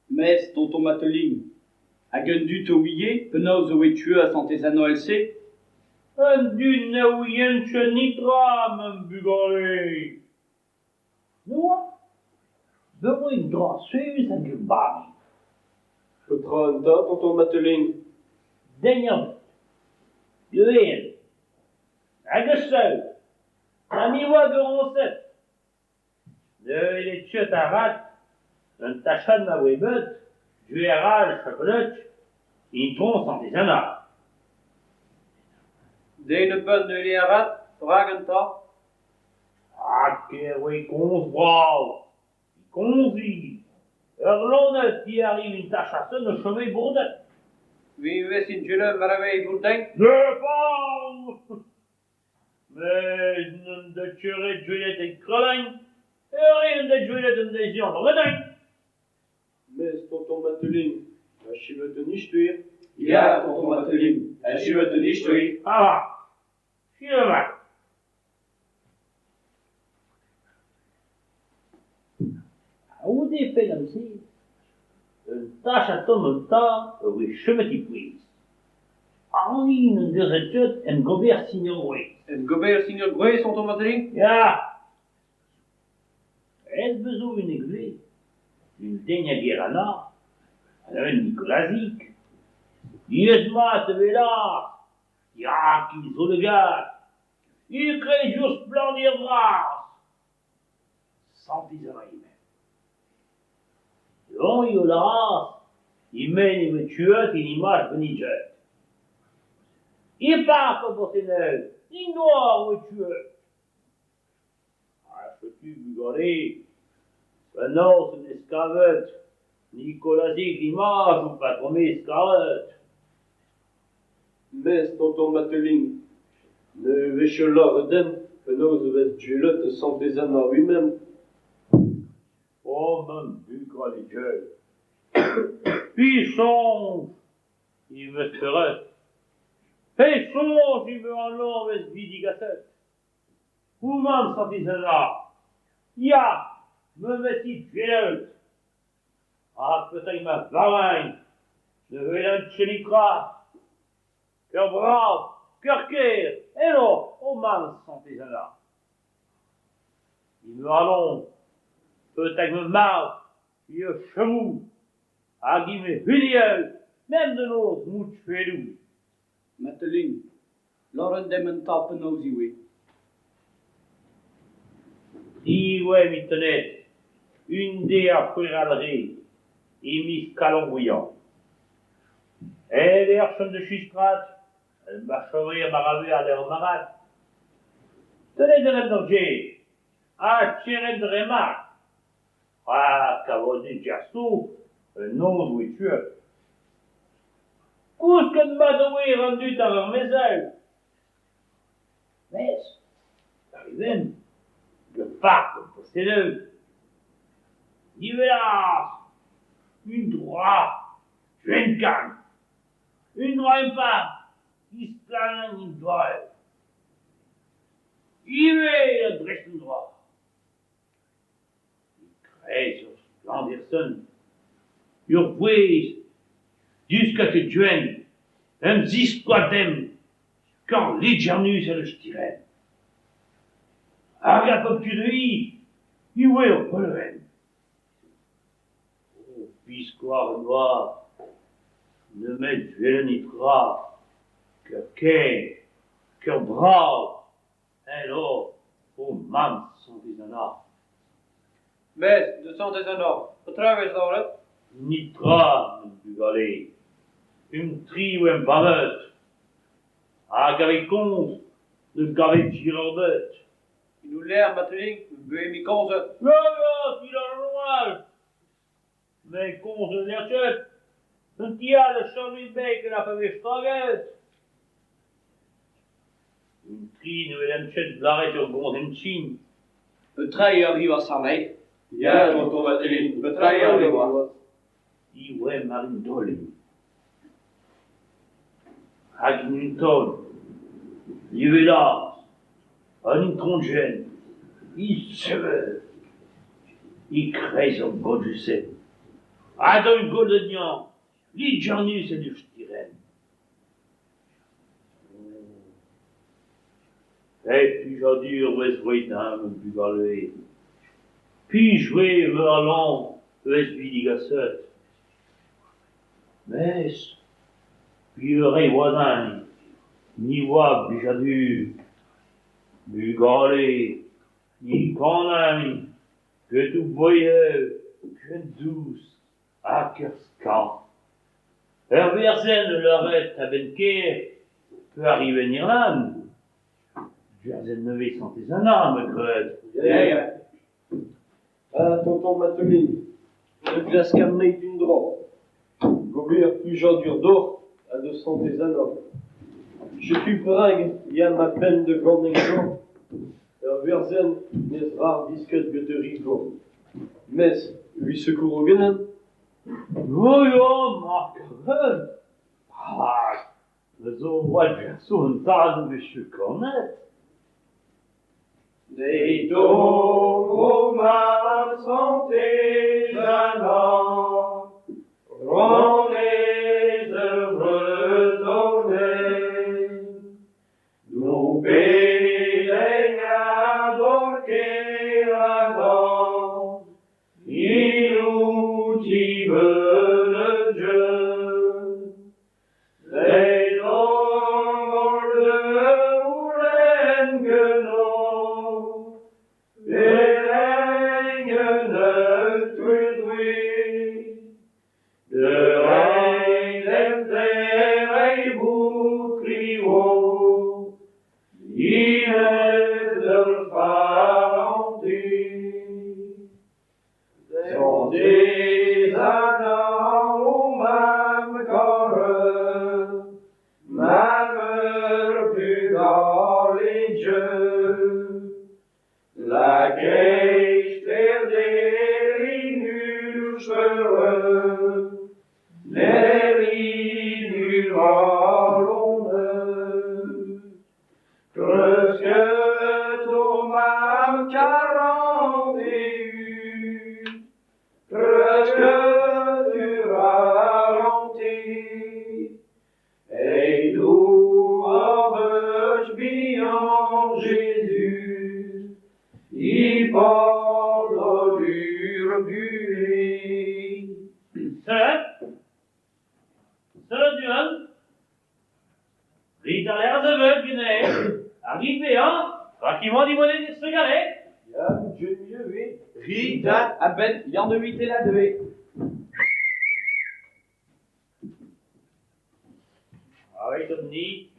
Mez, tonton Mateling, hag un du to ouie, penaos oe tuet a santez anno LC? Un du na ouien che nitra, mam bugale. Noa, bevo un dra suus hag ur bari. Petra an ta, tonton Mateling? Denian, Duel, hag eus seul, ha mi oa ur roñsed. Neuze e tuet ar rat, un tachan ma oe beut, duer all chapelet, intron santez Anna. Den e beut neuze ar rat, perak an ta? Hag e oe komz brav, komz vi. Ur lonet ki arrive un tachasen o chome bourdet. Vi vez in jule mar a vez bourdein? Ne pas! Mez n'on da turet julet e kralain, ur en da julet an dezian redain. Mez, tonton Mateling, a chivet un istuir. Ya, tonton Mateling, a chivet un istuir. Ah, chivet. A oude pen am se, un tach a tom un ta ur oe chemet i pouez. An un deus et tuet en gober signor gwez. En gober signor gwez, tonton Mateling? Ya! Ez bezo un egve, un den a gerana, un Nikolazik. Iez mat e vela, ya ki zo le gar, i kre just plan ir bras. Santez a imen. Don eo la imen e ve tuet in imaj benijet. I par pa bosenel, in noa oe tuet. Ah, setu bugale, penaos un eskavet, Nikolazik imaj ou patrome eskavet. Mez, tonton Mateling, ne veche lor den, penaos e vez dulet santez Anna lui-même. Oh, mam bugale dieu. Pi sonj, il me speret. Pe sonj, il me alon vez bidigaset. Ou mam santez Anna? Ya, me meti dulet. Ah, peut-être ma varain, ne velan chenitra. Cœur brave, cœur ker, elo, o mam santez Anna. Il me allons, peut-être me marre, il chemou, hag i me huliel, même de noz mout chuelou. Mateling, lor an dem an ta penaos iwe. Iwe mitonet, Un deiz ar C'houer-Alre, e miz Kalann-Gouiañv. Aet eo ar chom da chistrat, un marchourien maravet eo ar marc'had. Deuet eo d'ar gêr, ha kerent dre mat. Ha kavout diouzhtu un noz oa tuet. Kousket mat e oa an dud war ar maezioù. Mes, pa erruent, ur park o posteloù. Niverus, un dra, gwenn-kann, un dra empar, isplann an doare. Ivez a-dreist un dra. E-kreiz ur splannder sonn, ur vouezh, lusket e gwenn, en em ziskouez dimp, ken lugernus evel ur sterenn. Hag a bep tu dezhi e oa ur velevenn. O, biskoazh en doa nemet gwelet netra ker kaer, ker brav evel o mamm Santez Anna. Mes, da Santez Anna, petra 'vez lâret ? Netra, ma bugale, un tri oamp bamet hag a vez komz ne gavet ger ebet. En ho lec'h, Matelin, 'm behe-me komzet. Ya, ya, tud ar soñj ! Met komz ne reer ket, un ti all a chom e-beg pa vez staget. Un tri ne welen ket lâret ur gomz en sin. Petra eo ar riv ar Sarnez ? Ya, tonton Matelin, petra eo ar riv-mañ ? E oamp àr un daolenn. Hag en un taol, e welas un itron wenn é sevel e-kreiz ar bodioù-se ha d'hon gwelet anezhañ lugernus evel ur sterenn. Pet plijadur hoc'h eus roet din ma bugale ! Piv 'joe ma alan hoc'h eus-c'hwi degaset ? Mes piv a ray war-din ni 'oa plijadur, bugale, ni 'ganan get ho mouezhioù ken dous ha ker skañv. Ur werzenn o lâret a-benn-kaer p'eo arri en Irland. Gwerzenn nevez Santez Anna, me 'gred. Ya, ya. Ah, tonton Matelin, ne glaskan nemet un dra, ober plijadur deoc'h ha da Santez Anna. Setu perak e ya ma penn da ganañ deoc'h ur werzenn n'eus rar desket get ur re gozh. Mes evit sikour ganin ? O ya, mar karet ! Rak me zo oad un tad am eus kanet. Deit o Mamm Santez Anna, Rouanez ar Vretoned, D'ho pedenn a dor kêr Adan, Inouti meuleud. Deit omp holl da c'houlenn ganeoc'h beleiñ un Aotrou Doue, Da reiñ demp dereiñ bout kreñvoc'h, Dinec'h d'ar c'harantez. Santez Anna, o Mamm karet, Mamm ar vugale Dieu, Lakait sterderin urzh Nerin ur Treuzket o Mamm karanteüs, Treuzket ur c'harantez, E'it ho Mab bihan Jezuz, E-pad holl ur buhez. Di, da, a-benn Yann de Witela deue. Aet omp-ni.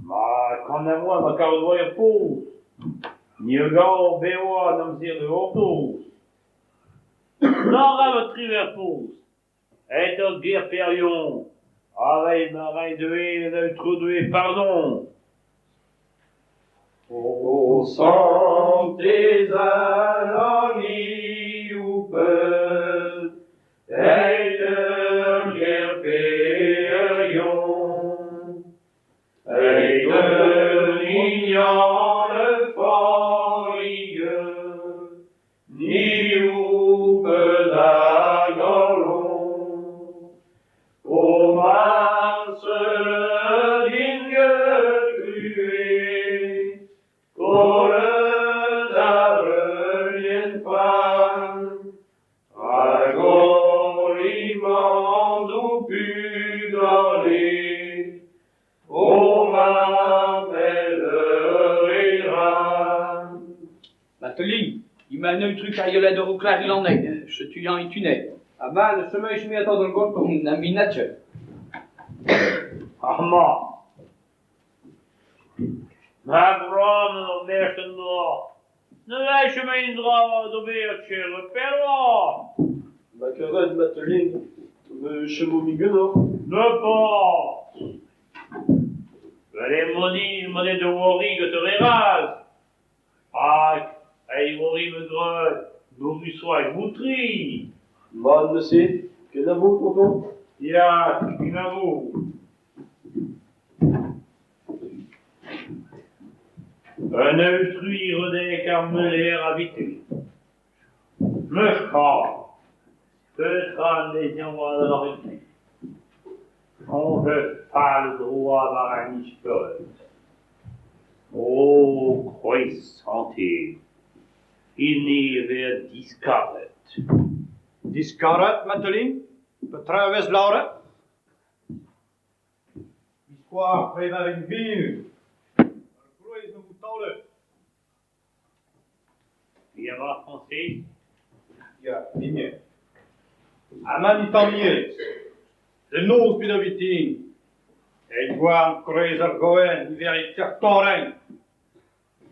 Ma kan a oa ma karout oa er poz. Ni a gav bevañ an amzer da gortoz. Lâr a vo triwec'h poz. Aet ur ger Perion. Aveit ma ray Doue an Aotrou Doue pardon. O santez Anna ni ho ped, Eit ur ger Perion, Eit un mignon forrige, Ni ho ped a galon. O mar seul din get truez, Kollet ar reulien fall, Hag holl emañ d'ho pugale, O mar pell ral. Matelin, emañ an aotrou Keriolet o rouklañ Laneg, setu eñ e tunnel. Amañ ne chomfe mui atav d'an gontoñ. Na minatje. Amañ. Ma bro ur merc'h en dra. Ne vez ket un dra d'ober tchel petra. Ma karet Matelin, me chomo mui ganeoc'h. Ne pas. Ret eo mont monet da c'hoari gant ar re all. Hag e c'hoari ma graet nourrisoù hag moutri. Mat neuze, kenavo tonton. Ya, kenavo. Un aotrou redek ar meuler a vitin. Meus c'hoant. Petra an deiz oa da lâret Soñjet fall droad war an istor. O kroaz santel, hini a vez diskaret. Diskaret, Matelin ? Petra a vez lâret ? Biskoazh prenañ un bihan. Ur groaz a vo taolet. Ya va Frañsez ? Ya, pignet. Amañ e tamm ivez. Da noz pe da vintin. Eil gouarn Kroaz ar Goen ivez e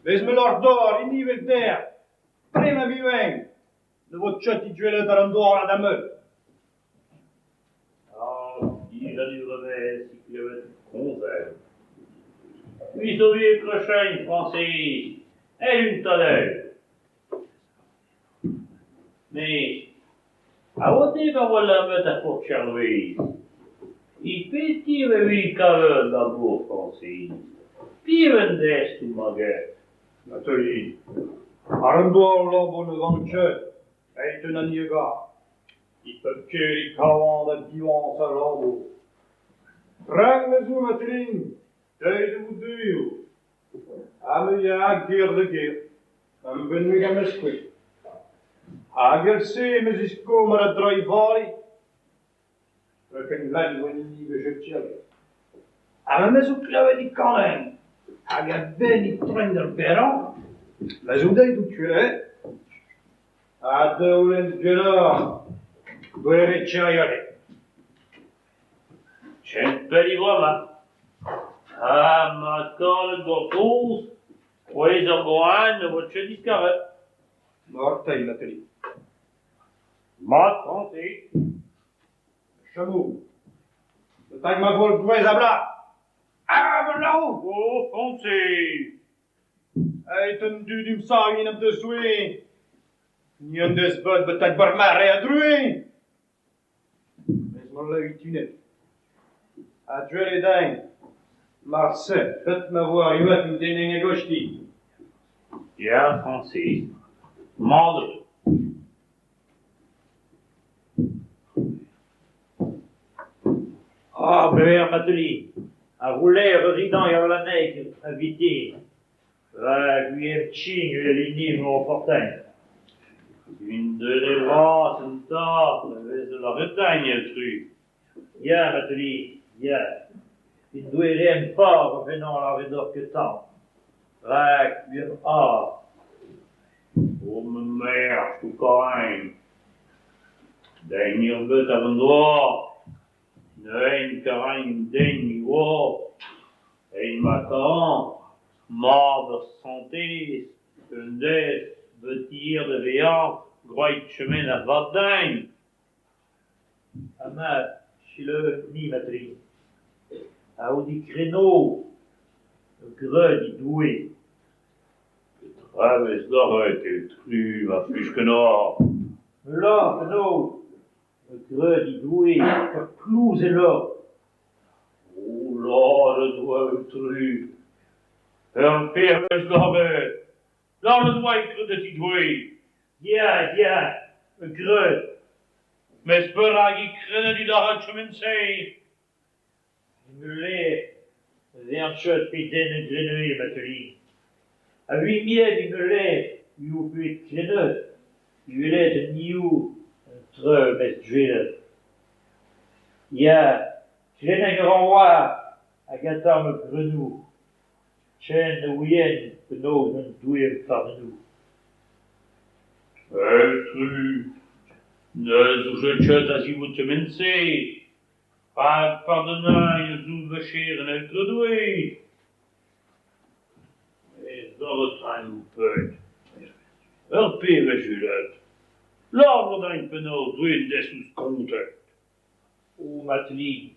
Bez ma lâr deoc'h hini evel dec'h, tre ma vevin, ne vo ket gwelet àr an douar da meul. Ah, plijadur a vez é klevet komzal. C'hwi zo bet e Kroashent, Frañsez, èl un tad-all. Met a-oa-te pa oa lammet ar paotr Charlez ? E pet ti e vez kavet labour, Frañsez ? Piv en dez ho maget ? Matelin, àr an douar labour ne vank ket, eit un hini a gar. E pep kêr e kavan da diwan a labour. Frank ma zo Matelin, deuet e vo dezho. Ha me ya a gêr da gêr, ur benveg am eus kuit. Hag èl-se em eus diskoulm àr an dra é vale. Ken glan oa an hini bet Ha ma 'm eus ho klevet é kanañ hag a-benn e tren d'ar berrañ, ma zo deuet ho kwelet. Ha daolenn ganeoc'h gwelet Keriolet. Ken pell e oa ma. Ha ma karet gortoz, Kroaz ar Goan ne vo ket diskaret. Mat-tre Matelin. Mat, Frañsez. Chameau. Betek ma vo ar gwez a-blas. Ah, ma laou ! O Frañsez ! Aet an dud em sav enep da Zoue. Ni en deus bet betek ur mare a druez. Mes ma laouetunet. Ha deuet eo din. Marse, bet ma vo arriet un den en e gosti. Ya, Frañsez, mat eo. Ah, breur Matelin, ar rouler a rit-eñ er lanneg a vintin. Rak gwir tching evel hini emañ o fortañ. Un deuet bras un tad a vez lâret din, aotrou. Ya, Matelin, ya. Un doare par a vennan lâret deoc'h ket tamm. Rak gwir ah. O ma merc'h, ho karan, den ebet àr an douar n'hen karan den 'oar evel ma karan mab ur santez en dez bet hir da vezañ graet kement a vad din. Ha ma, selaouit 'ni Matelin, Aodig Reno, greut he Doue. Petra 'vez lâret eutru ma plij ganeoc'h ? Me 'lâr penaos greut he Doue ur plouz e lor. O lâret 'oa eutru ! Ur pezh am eus lâret ! Lâret 'oa greut he Doue. Ya, ya, greut. Mes perak e kredet lâret kement-se ? En ul lec'h ne vern ket pet den a grenve Matelin. A-vignenn en ul lec'h eo bet krennet gwelet an niv an traoù 'm eus gwelet. Ya, krenañ a ran c'hoazh hag atav me 'greno ken na ouien penaos an Doue am pardono. Eutru, ne soñjet ket a-zivout kement-se rak pardonañ a zo micher an Aotrou Doue. Mes lâret 'ran ho ped, ur pezh 'm eus gwelet, lâret din penaos Doue en deus ho skontet. O Matelin,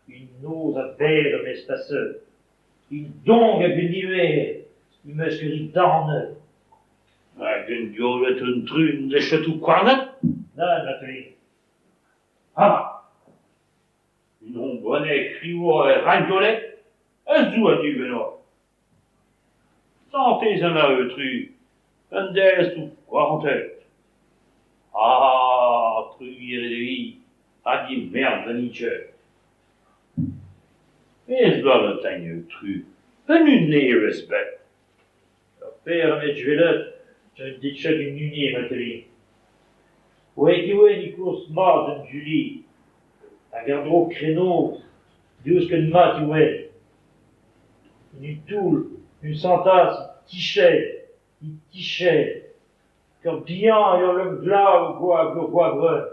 un noz a-bezh am eus paseet, un donk hag un hir e-mesk ur daonet. Hag an diaouled an tru n'en deus ket ho kouarnet ? Nann Matelin. Ha ! Unan bennak skrivañ er Ragnolet a zo a-du ganeoc'h. Santez Anna eutru, en dez ho kwarantet. A ! Trugarez de'i ha d'he merc'h venniget. Mes lâret din eutru, un hunvre 'm eus bet. Ur pezh am eus gwelet ne d'eo ket un hunvre Matelin. Aet e oan e-kourz mat gant Julie hag àr-dro krenoz daoust ken mat e oan. En un taol em santas é tichel, é tichel, ker bihan eo ul lomm glav e ur goabrenn.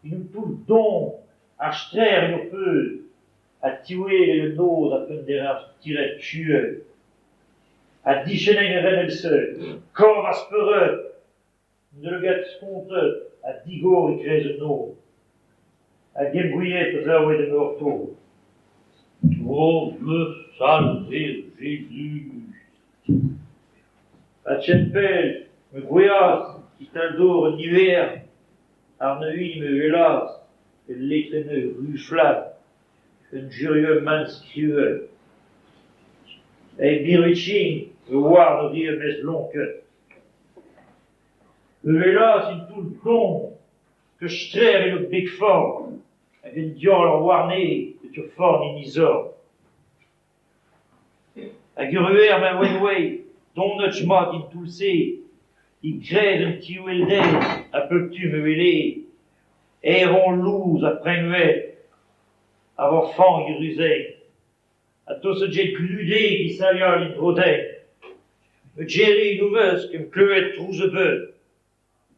En un toull don, ar stêr en ur puñs ha tiwezhat eo an noz a-benn ar stered uhel. Ha diskenn a ran evel-se, korf ha spered, un daoulagad spontet ha digor e-kreiz an noz. Hag eñ gouiet petra a oa da c'hortoz. O ma Salver Jezuz ! Ha kent pell me 'gouezhas e-tal dor an ivern àr-neuñv me welas ul letrenn ruz-flamm, un gerioù mat skrivet. Evit birviken me oar ne rin 'm eus lonket. Me welas un toull don ur stêr en ur beg-forn hag un diaoul warni get ur forn en e zorn. Hag ur wech ma oan aet donet mat en toull-se e-kreiz an teñvalder a bep tu me wele aeron lous ha preñved àr ur fank e ruze ha tost get gludeg é sailhal en-dro dezhe. Met Jerry en o mesk hep klevet trouz ebet.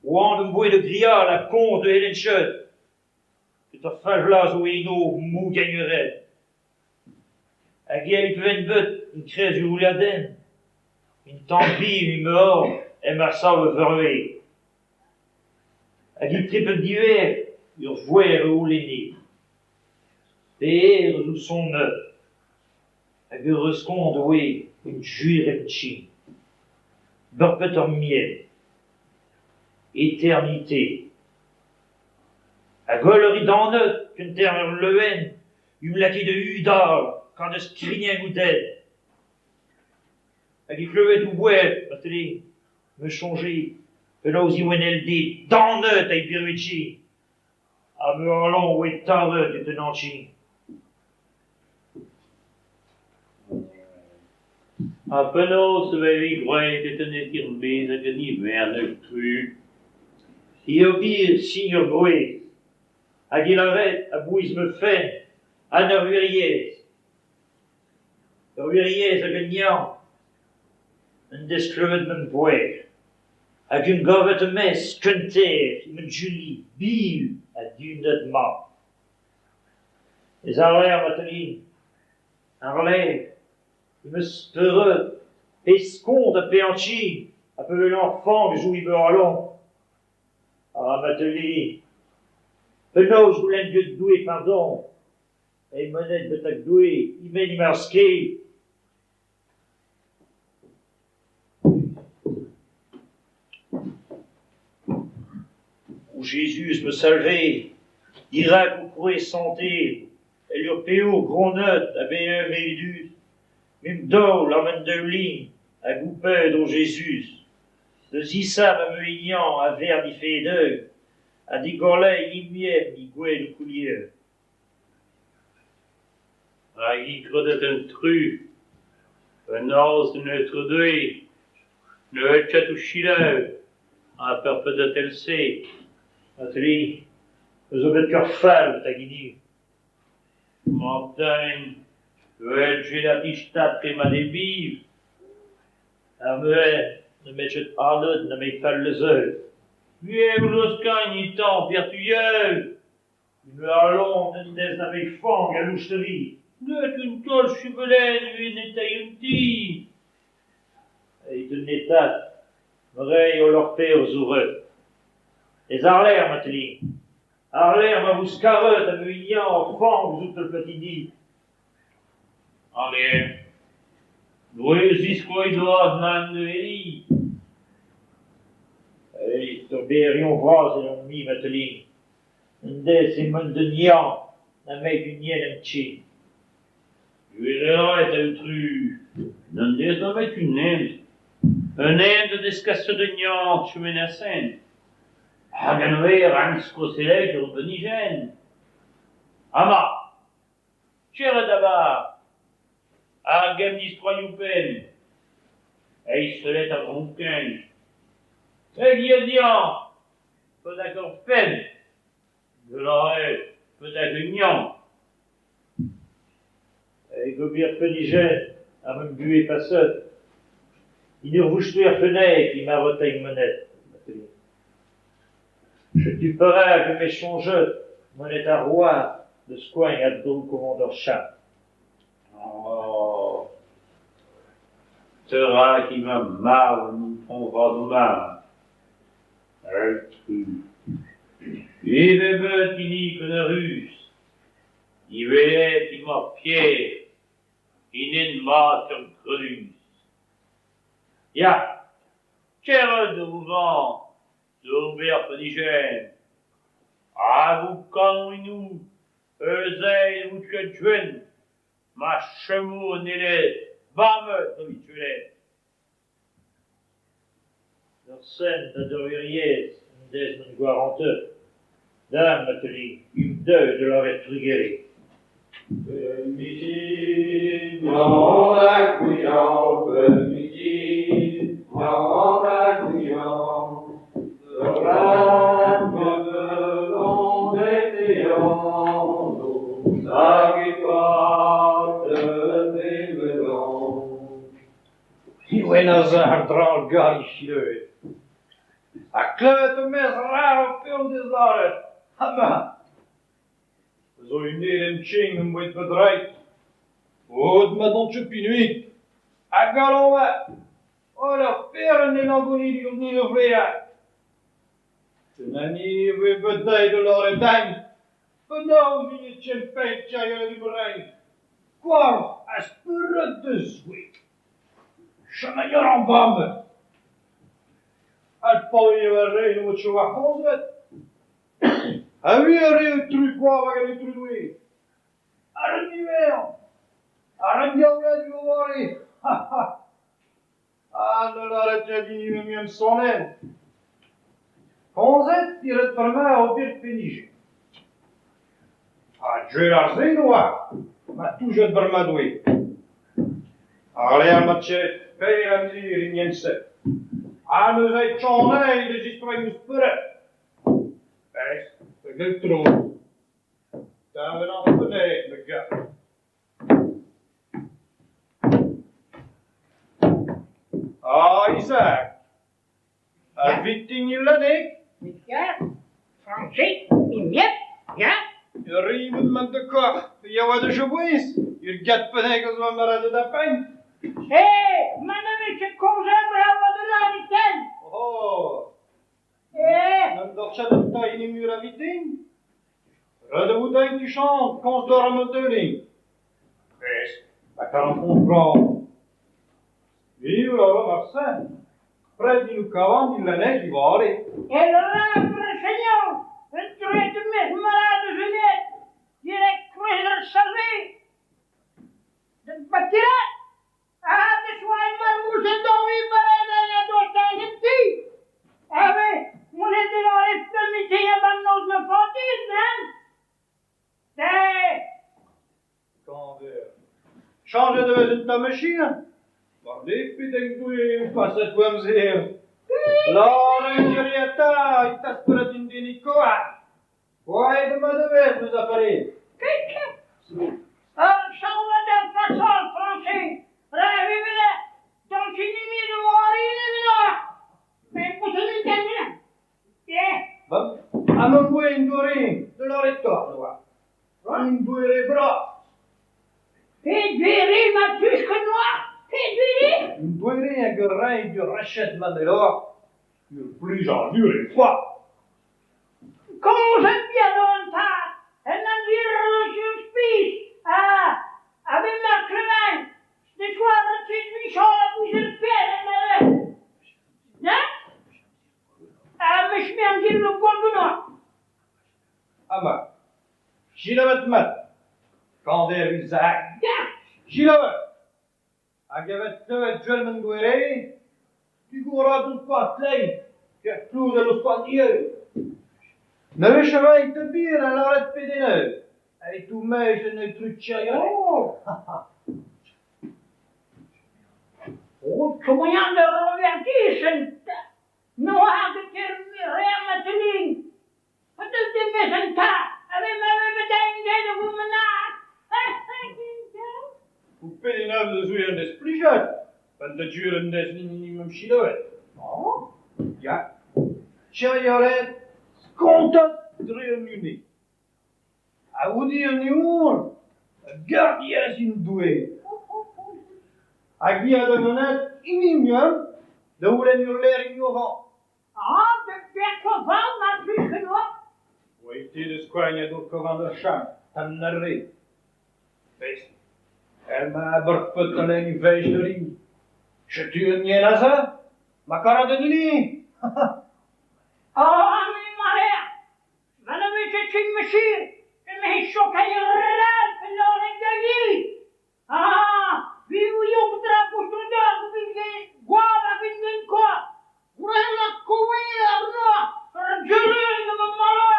C'hoant am boa da grial ha komz ne c'hellen ket. Get ar fall-blaz a oa eno mougañ a rae. Hag èl pa vefen bet e-kreiz ur houliadenn, un tamm bihan emaoc'h em arsav a verve. Hag etre pep diwezh ur vouezh a c'houlenne : Pelec'h zo sonnet ? Hag ur respont a oa un gwir hepken. Bepred ar memes. Eternite. Ha gwell a rit anaout kentelioù al loen em lakae da yudal gant ur skrigneg del. Hag e klevet o vouezh marteze me 'soñje penaos e oan aet daonet evit birviken ha ma alan a oa tavet get an anken. Ha penaos e vez graet get an er-maez ag an ivern eutru ? Peogwir sin ur groaz hag e lâret a-bouez ma fenn An ur wirionez. Ur wirionez hag un neñv en deus klevet ma mouezh. Hag en em gavet e-maez kentaer emañ Julie biv ha dunet mat. Mes àr-lerc'h Matelin, àr-lerc'h em eus speret pezh kont ha peñchi a pa welan fank zo e ma c'halon. A Matelin, penaos goulenn get Doue pardon evit monet betek Doue e-men emañ ar sked ? O Jezuz ma Salver, dirak ho kroaz santel, èl ur peoc'h gronnet ha bezañ meuleudus, me 'n em daol àr ma daoulin hag ho ped, o Jezuz, da zisav ma enev a vern he feder ha d'he goleiñ hinienn e gwad ho koulier. Hag hi krodet en tru, un arzh d'un Aotrou Doue ne c'hell ket ho selaou ha peurpedet èl-se. Matelin, me zo bet ur fall betek hiniv. Mab-den, well stad emañ e viv. Ar muiañ n'em eus ket anvet nemet fall lezel. Gwir eo vertuioù. Ma c'halon n'en deus nemet fank ha loustoni. Deut un taol choubelenn evit netañ an ti. Evit un netaat, me 'ray holl ar pezh a zo ret. Mes àr-lerc'h Matelin, àr-lerc'h ma vo skaret ma enev ar fank zo tolpet enni. Ale, Doue 'ziskoei deoc'h man hini. Ur berion vras evidon-me Matelin, un deiz emaon da niañ nemet un yen em chin. Gwir eo aotrou, n'en deus nemet un hent. Un hent a zeskaso da niañ tremen ar sent. Hag an oberenn skoazellet ur binijenn. Amañ, kerzhit avat, hag en distroioù penn. Eizh sellet ar vronkenn. Hag-eñ dezhañ, betek ur penn, da lâret eo betek un yañ. Evit ober pinijenn àr ma buhez paset, en ur voustroù er fenestr emañ o monet. Setu perak em eus soñjet monet àr-raok da skoiñ àr-dro komandor Charles. Oh, perak emañ marv an itron Vadoumar ? Aotrou, evel bet hini konnarus, diwezhat emañ Pierre, un den mat ha gredus. Ya, kerzhit da Vouvant d'ober pinijenn hag ho kanaouennoù eus aet vo ket gwenn ma chomo an aelez bamet evit gwelet. Ur sent ha ur werc'hez en deus ma gwarantet. Dam, Matelin, int deuet da lâret trugarez. Bep mintin, Yann ha Gwion, bep mintin, Yann ha Gwion, Ur meulon en hag e-pad un emelon. Iwen a za àr-dra ar gari selaouet. Ha klevet em eus ràr ar pezh en deus lâret. Hama ! Zo un ael em ching em boa bet Paotr ma n'on ket pinvidik a galon vat holl ar peoc'h en Langonedig an hini vloaz. Un hini e voe bet dezhi da lâret din penaos eo kempenn Keriolet e Breizh. Koant ha spered da Zoue. Chom a ran bamet. Ha paeañ a raen o chom ar c'hozvet. Ha wir eo truez koant hag an Aotrou Doue. Ar an diwezhañ. Ar an diaouled eo 'oare. Ha ha ! Ha da lâret din ivez em sonenn. Komzet e ret bremañ ober pinijenn. Ha gwell ar se oa ma toujet bremañ Doue. Àr-lerc'h ma teuet pell amzer en hent-se. Ha neuze e chomay da zistroiñ o spered. Bez, da geltro. Tavel an fenestr, me gav. Ah, Isaac ! A vitin il laneg. Ya, Frañsez, imiet, ya. Ur mat de kor, ya oa de jobouez, ur gad peneg eus oa marad da pain. Eh, ma ne vez komz bravo de la vitin. Oh. Eh. N'am dorchat an tailh in mur a vitin. Red a vout tu chant, komz d'or am deuling. Es, ma karan bran. Vive la Marcel. Pred din kavan din laneg di vare. El rapre seigneur, un truet de mes malade Juliette, direct cruiser salvé. De batirat. Ah, de soin marmousse dormi balade la dosta genti. Ah, mais, mon de la permiti a bannos me fatis, nan? Eh. Kander. Changer de vez un tamm chien. War depet eng doue pasat amzer. La diriata, i tasperat in denikoa. Oa de ma devez nous apparaît. Un change de façon français. Rêvez-le. Dans une de Mais pour ce n'est Yeah. Bon, a ma boue in doré, de la retorn, oa. Un douere bra. Pe duere ma plus que noir. Pe duere. Un douere hag ur rein du rachet manelor. Ur plij an ur e foa. Komz bien an ta. En an vir spis. Ah, avec ma crevain. De soir, tu lui chantes la bouche de pierre, Hein? Ah, mais je mets un gil le bois de Ama. Gilavet mat. Kander Isaac. Ya. Gilavet. Hag evet neuet duel men douere. Tu goura dout koat lei. Ker plouz el ouz koat ieu. Neuve chevail te bir a laret pedeneu. Ai tou mej en eul trut tcherion. Oh. Oh, moyen de revertir, Noir de terre Wat is dit met een ta? Avec ma bedenk de womenaar. Ou pedeneu de zouer an des plijat. Ban de djur an des minimum chiloet. Oh. Ya. Tcheriolet, skontat dre an une. A oudi an iour, a gardias in doue. Hag vi a da manet inimium, da oulen ur l'air ignorant. Ah, de perkovan ma plus que noir. Oa te deus koagn a dour kovan ur cham, tam na re. Best, el ma abor pet an en veich de ri. Chetu un nien aza, ma kara de nili. Oh, mi marea. Ma ne vez ket tun mechir. E me he chokay ral pe l'orek de vi. Ah, vi yo btra postunda vi guava vin vin ko. Urela kowe arno. Rjuru de ma mala.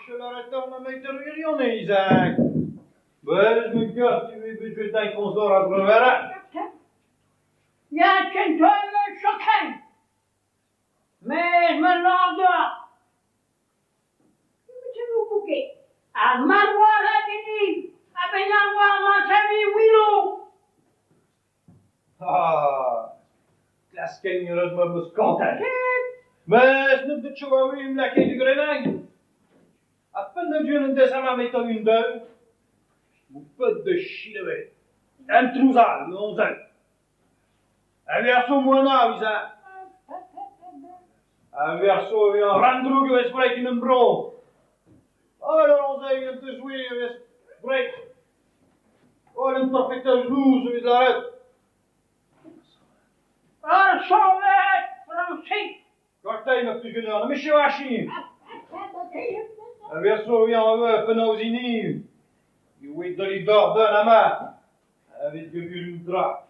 Je la retorn a meiter urion e Isaac. Bez me gart tu e bet d'un konsor a drevera. Ya ken toime chokay. Mais me l'endort. Je bouquet. A marwa la dini. A benarwa ma sami wilo. Ah, klasken ur ma meus kantal. Mes neus bet choa im lakei du grenag. A pen de djun an des ama metan un deu. Ou pet de chilevet. Un trouzal, non zel. A verso moana, isa. A verso e an randroug eus breik in un bro. Oh, on zei un te jouer eus breik. Oh, un perfecteur louz eus laret. Ah, sauvet, Francis. Gortei ma plugeneur, me cheo achi. A verso e an e penaozini. I oe doli d'or d'un ama. Avec gevul un dra.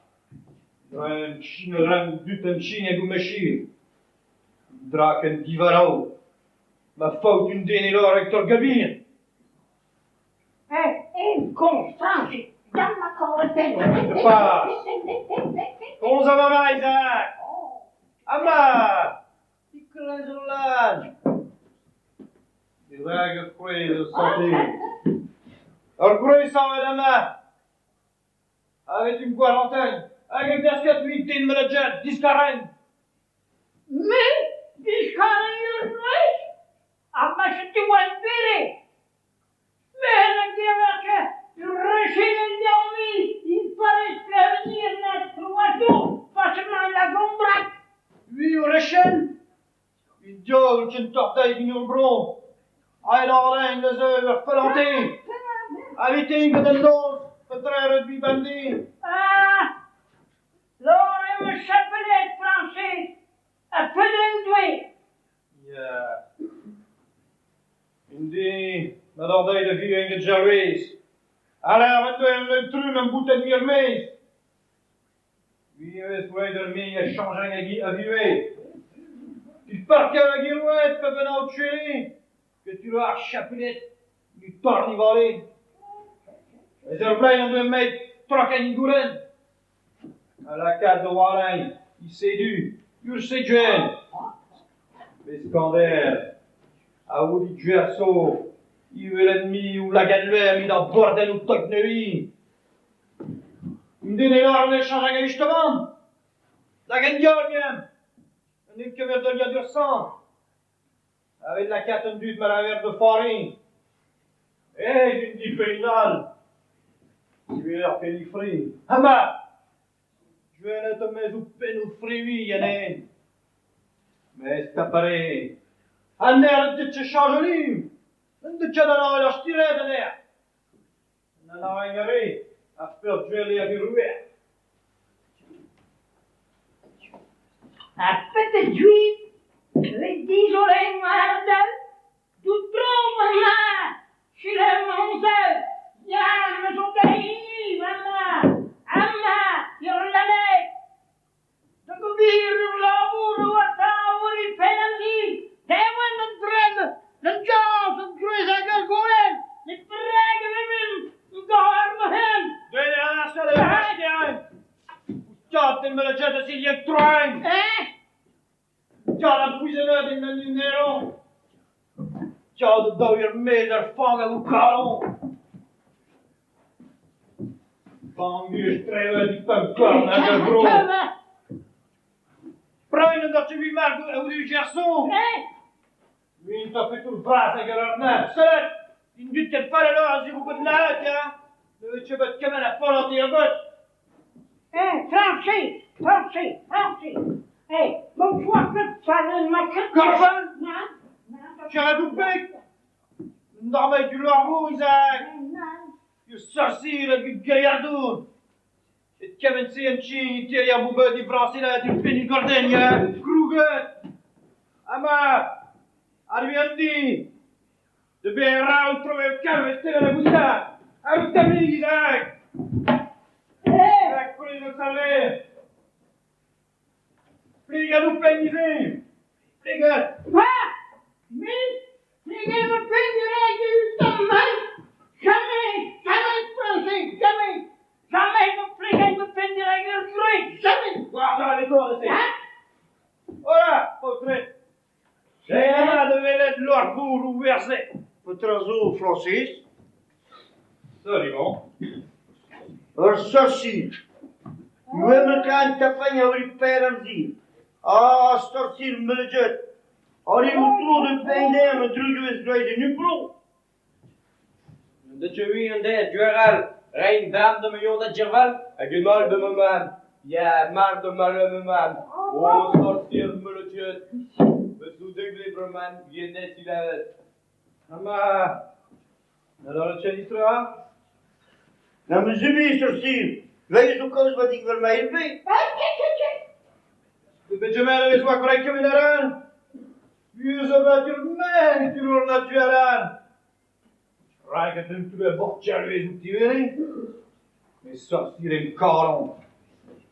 Dra un chin ran dut un chin hag o machir. Dra ken divarao. Ma faot un den e lor hag gabir. Eh, eh, Constance, dan ma korten. Pas. Komz a mama, Isaac. Ama. Ikren zo lan. Isaac ur kouez o santé. Ur kouez savet ama. Avec une quarantaine. Hag ur gasket ui den manager, diskaren. Me, diskarañ ur wech, ha ma setu oan pere. Me na gever ur rechedenn deomp-ni, il paraît prévenir notre oiseau, passement la gombrac. Ui, ur rechen Idiot, kentoc'h deiz en ur bro. Aet àr-lein neuze ur follentez. Avete gant an noz, petra rugby bemdez. Ah, lor eo ma chapeled, Frañsez, ha pedenn Doue. Ya. Un deiz, ma doc'h deuet da vuhez gant Gervais. Alar en doa un trumm em boutet mui er-maez. Ui ivez oa ur me a chañj a vuhez. Il parker hag irouet pa benn aotreet que tu ar chapeled du torn vale. Ez ur blaen an doa met trokañ goulenn. A lakaat da warlein, i sedu, ur seduenn. Beskander, a oudi Gwerso, iwelet mi ou lagad luer mi d'ar borden ou tok neui. Un den e lâr ne chañj hag justement. Lagad diaoul mien. Un den kemer da liadur sang. Aveit lakaat an dud malaver da foariñ. Eh, un difenn all. Diwezhañ pennoù-fri. Hama! Gwelet am eus ho pennoù-fri ganin. Mes tapare. An aer en deus chañj liv. En deus ket an ar stired an aer. An anañ a re, ar peurgwele hag ar rouer. Ha petra juiv, ret dizoleiñ ma ardell, tout tro ma selaou ma amzer, ya, me zo da hini, ma amañ, ur lanneg. Da gobir ur labour oa taol e penn an ti, teven an dremm, an jañs, an gwrez hag ar goulenn, met perak e vevimp gant ma hent? Deuet eo ar seul e Tad, en meus jet a zilhad troen. Eh? Tad a bouezhenad en un numeron. Tad a daou er-maez ar fank hag ho kalon. Fangus trevet e pemp korn hag ar vro. Brein an doc'h mark a Gerson. Eh? Min ta fetour bras hag ar arnab. Sellet, in dud ket fall alors a zirou ket laet, ya. Ne ket bet kement a follent er bot. Eh, Frañsez, Frañsez, Frañsez. Eh, bonsoir ket fall ma ket. Korfal Nann, nann. Tiradoù peg. Normal du Lormeau, Isaac. Nann. You sorcier hag gaillardoun. Et kement-se an chi terrier boubet di frañsela du penny gorden, ya. Krouget. Ama, arrivé an di. De ben ra trove kalvet tel la gousta. Arrout tamig, Isaac. Eh, La coulée de salver. Pligadou penn ivez. Pligad. Ah Mais, mais me pennerai du tamm Jamais, jamais, Frañsez, jamais. Jamais me pligeai me pennerai ur groeg, jamais. War ar le se. Hein? Hola, paotred. Ema da welet lorbour ou werze. Petra zo, Frañsez? Salut, bon. Ur sorcier. Uem kan tafañ a ur per an zi. Ah, sorcier meleget. Ar eo tro de peiner ma druguez graet en upro. Dat je wie an deiz gwechall, reiñ darn da ma da Gerval hag un all da ma mamm. Ya, mar da ma ma mamm. O, sorcier meleget. Me zo degle breman, yenez ilavet. Ama, alors le tien Na me zubi, sorcier. Wij zo kaoz wat ik wil mij helpen. Ah, tche, tche, tche. De Benjamin a vez oa korrekt kemen aran. Vieux a vatur men, tu l'or natural. Rag a dun tu a bort chervez ou tivere. Mais sorcier em kalon.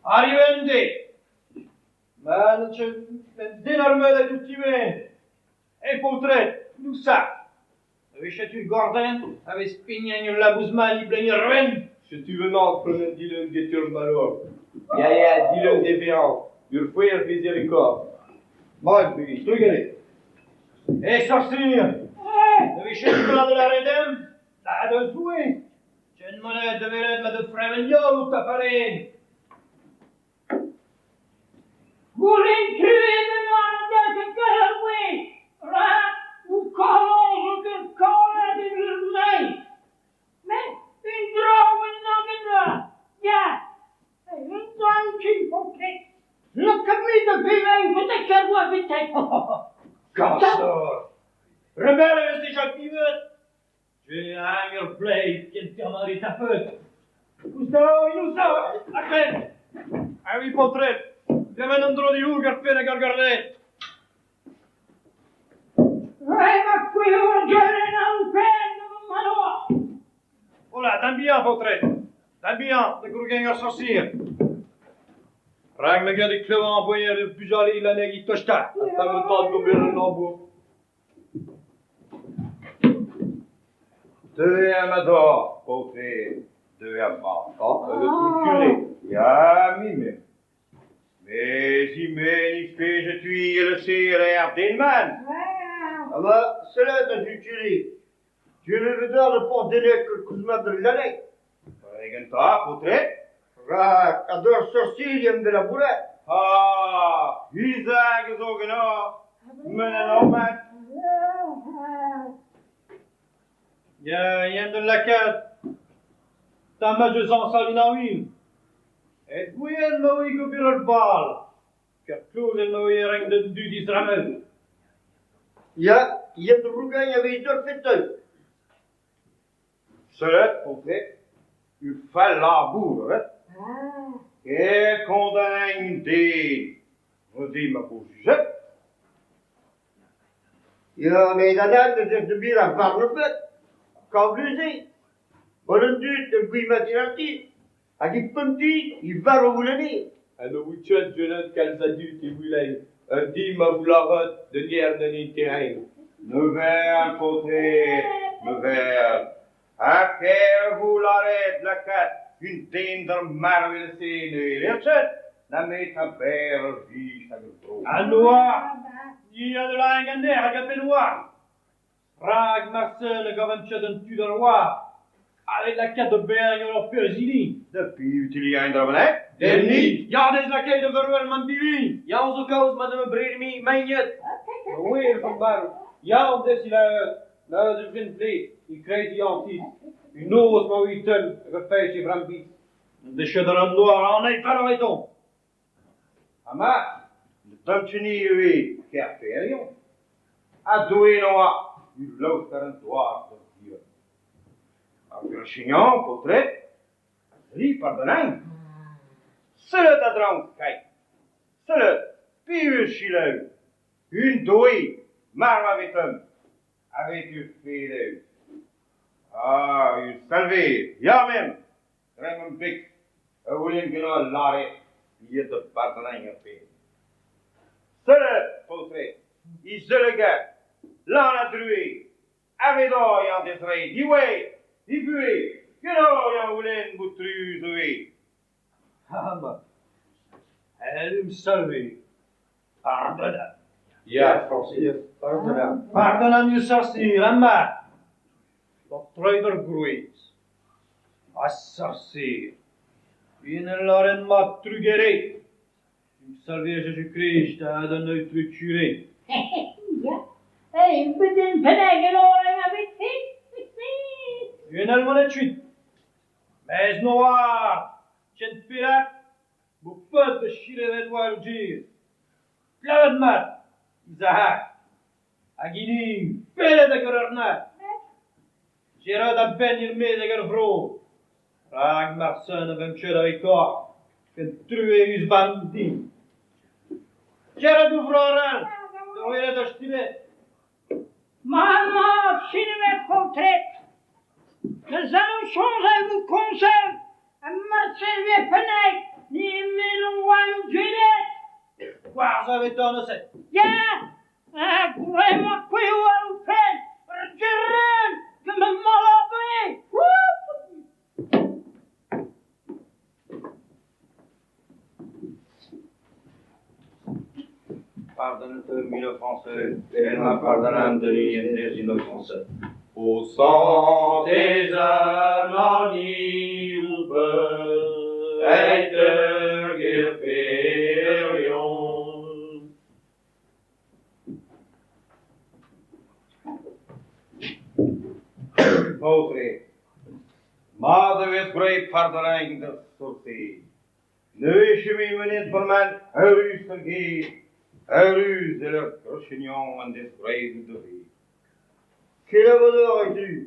Arrivende. Ma den ar meud a tivere. E paotred, nous sa. Avez chetu gorden, avez spignan ul labouz-man i blein ur ren. Setu venant prenet dileun get ur malor. Ya, ya, dileun devean. Ur foer miséricorde. Mag, bugel, trugare. E sorcier, Eh, avez chetu blanc de la redem? Da da zoue. Chen monet de velet ma de fremen yo ou taparen. Goulenn truez Kañsor! Rebel e vez dija pivet! J'ai hag ur bleiz kentañ tapet. Goustav, Goustav, a-krenn! Ah oui, paotred, Klevet an dro dioù ar penn hag ar garned. Hola, dam bihan, paotred. Dam bihan, da grougenn ur sorcier. Rak me gant e klevan an boer e bugale lanneg e tosta. Ha pa vo tad d'ober un labour. Deuet eo ma dor, paotred. Deuet eo mat, ha le truc curé. Ya, me. Mais ime ni tui le ser den man. Ah bah, c'est là dans du curé. Tu le vedeur de port delek kuzma de l'année. Genta, paotred. Rak, ador sorcier de la bourrette. Ah, Isaac zo ganeoc'h. Men an ormat. Ya, yen de lakaat. Tamm eus an salin Et gouien ma oe gober ur bal. Ker klozenn ma oe renk da dud izramel. Ya, yen de rougañ avait dor feteu. Sellet, paotred. U fall labour, eh? E kondañ den. Redi ma po jujet. Ya, met an de de bir ar varnepet. Kabluzé. Bon an dud, de gwi matinarti. Hag i pemti, i var o vouleni. An o voutchet jenet kalz a dud e voulein. Un di ma voularet de nier den terrain. Neuvel, paotred, neuvel. Ha ker voularet lakaat un den d'ar marv se ne lerchet, na met a ber ur vich hag ur bro. An oa, ni a de la an ner hag a pen oa. Rag Marcel a gavan chet an tud ar oa. Avec lakaat de berg ur perzili. Da piv utili ein dra bennak? Denni! Ya des lakaat de verwel man bivi! Ya on zo kaoz madame Brermi, magnet. Oui, van bar. Ya on des il a na de vin ple, i kreiz i anti. Un oz ma oe teun, hag a feich e vrambi. De chet an noar an ei fall eton. Ama, ne damteni eo ker ferion. A doe noa, u laosk ar an doar da vir. Ar ur chignon, paotred, a zri pardonañ. Sellet a draoñ kai. Sellet, piv chileù. Un doe, marv a vetum. Avec u feleu. Ah, u salve, ya mem. Drem an bek. A voulien gant al lare, iet da pardonañ ar pe. Sellet, paotred, i zeulega, lan a drue, avedo yan desrei, diwe, i bue, geno yan voulen bout tru zoe. Ah, ma. Elle me salve. Pardonna. Ya, Francis, pardonna. Pardonna mieux sorcier, amma. Da treid ar grouez. A sorcier. Un laren ma trugere. Um salve Jésus-Christ, da an oe trucuré. Ya. Hey, beden penag en oren a bet Un almanet chuit. Mez noir. Chen pirat. Bo peut de chilevet war o dir. Plavet mat. Isahak. Hag ini, pelet hag ur arnat. Gerard a ben ir mez hag ur vro. Rag Marcel a vem chet avek kor. Ken true eus ban din. Gerard o vro aran. Da welet ar stilet. Maman, sineme paotred. Nous allons changer vous conseil. A Marcel ve penag, ni melon oa o djelet. Gwarz a vet an oset. Ya, a gwrema kweo ar o fen. Ur geren, gant ma malade. Woup! Pardonne-te, mille Français, et ma pardonne de des inoffensés. Au sang des âmes en et de Paotred, ma de vez grei pardonañ da sorti. Ne echemi menet bremañ eurus ar ger, Eürus evel ur grochignon en dez graet o doare. Kenavo deoc'h, aotrou.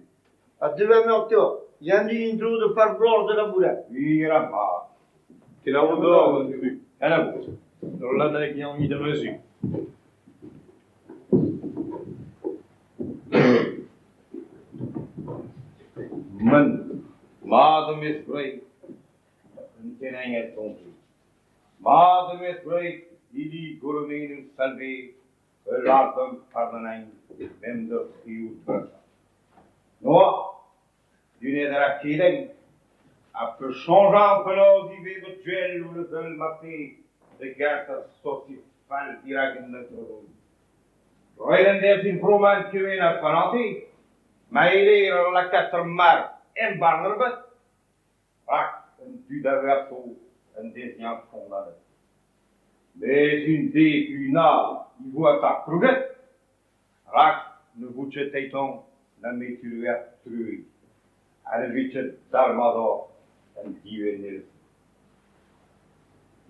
Ha deomp gantañ, yann-di en-dro da par bloaz da labourat. Gwir ha mat. Kenavo deoc'h, aotrou. Kenavo. Ul lanneg eo an hini d'am zu. Man, mat am eus graet. Un tennañ a soñj. Mat am eus graet hini gourmenou Salver, ul lakaomp pardonnañ mem d'ur frioù dresañ. Noa, dunet ar kelenn, ha peursoñjañ penaos ivez vo duel ouzh eus ul marteze da gas ar sorti fall dirak an aotrou. Roet en deus din bremañ kement a falante, ma eo ur lakaat ur marv embann ur bet, rak an dud a verto un deziad kondaonet. Met un deiz unan e vo atav krouget, rak ne vo ket evitañ nemet ur truez ha ne vez ket dalc'hmat an diwezh.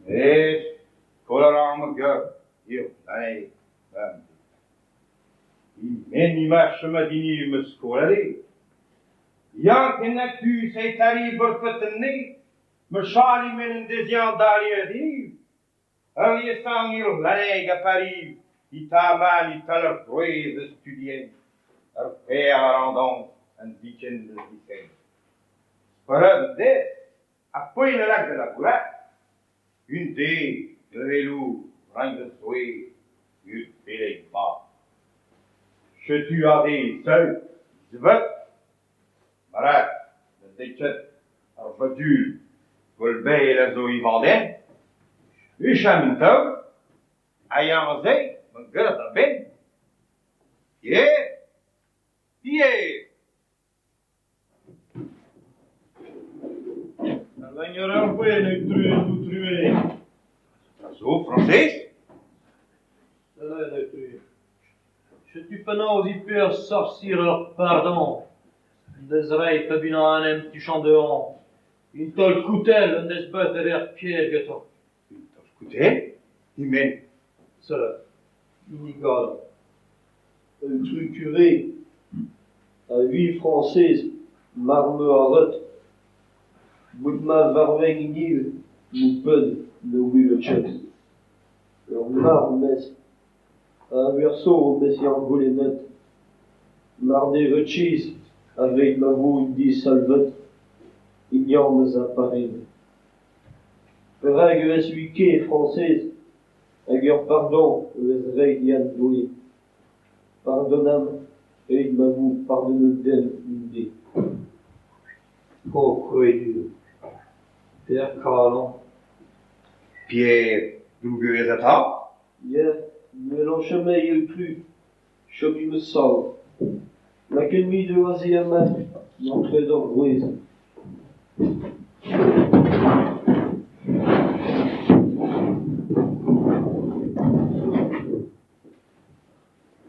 Met koll a ran ma geur hiziv anezhi bemdez. Men emañ chomet hini ma skolaer. Ya, ken actus e tali borfet anezhi, ma chali men un deziad dale hiziv. Ur liesañ eo lanneg a Pariz, e tamal e-tal ur gwrez a studien, ur paer a ran an biken eus biken. Perak an deiz, ar poent a lak da labourat, un deiz dreloù reiñ da zouez ur beleg mat. Setu aze seul zvet, Marat, na deit ket ar vadul gwall bell a zo e vandenn, Hucham un taol, ha eñ aze, ma gwelet a-benn. Pierre, Pierre ! Lagn a ra ur poent, aotrou, ho truez. A zo, Frañsez ? Salut, aotrou. Setu penaos e teu ar sorser ur pardon. En deus roet pep unan ac'hanomp tuchant dezhañ. Un taol koutell en deus bet e-lec'h Pierre gantañ. Un taol koutell ? E-men ? Seul, hini galañ. Aotrou kure, ha c'hwi Frañsez, mar am c'harit, bout ma varvin hiziv, m'ho ped, na ouelit ket. Ur marv am eus, a-werso am eus er goulennet. Mar d'eo rekis evit ma vo un deiz salvet, e yan eus ar pared. Perak e vez-hu ket, Frañsez, hag ur pardon e vez graet en anv Doue. Pardon evit ma vo pardonet dimp un deiz. O krouadur, Per Kalon. Pierre, drouk e vez atav ? Ya, n'hellan chom aotrou, chom em sav. Lakaet mui da azezañ amañ, d'an ur gwrez.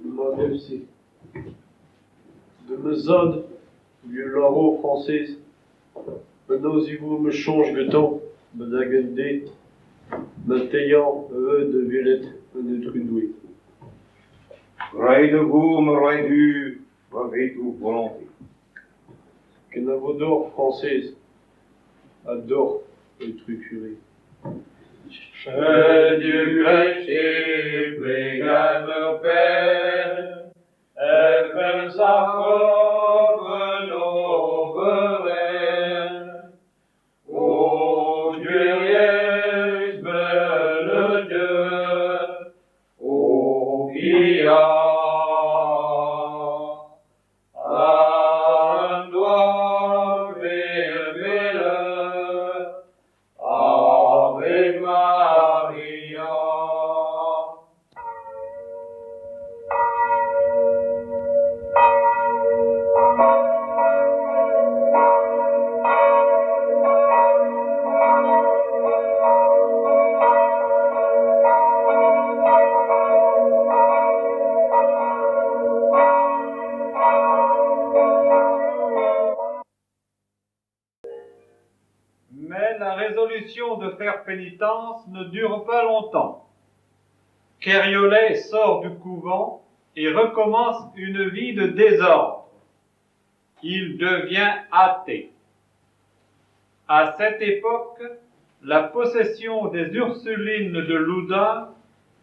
Mat eo-se. Da ma zad, me a lâro Frañsez, penaos e vo ma soñj gantañ betek un deiz ma teuio ivez da welet an Aotrou Doue. Graet e vo ma rit-hu hervez ho polontez. Kenavo deoc'h Frañsez ha deoc'h aotrou kure. Setu kreñv plegañ ur penn evel sakr un oberenn. O Gwiriez belle o Ia An doa belle Ave Maria. Mais la résolution de faire pénitence ne dure pas longtemps. Keriolet sort du couvent et recommence une vie de désordre. Il devient athée. À cette époque, la possession des Ursulines de Loudun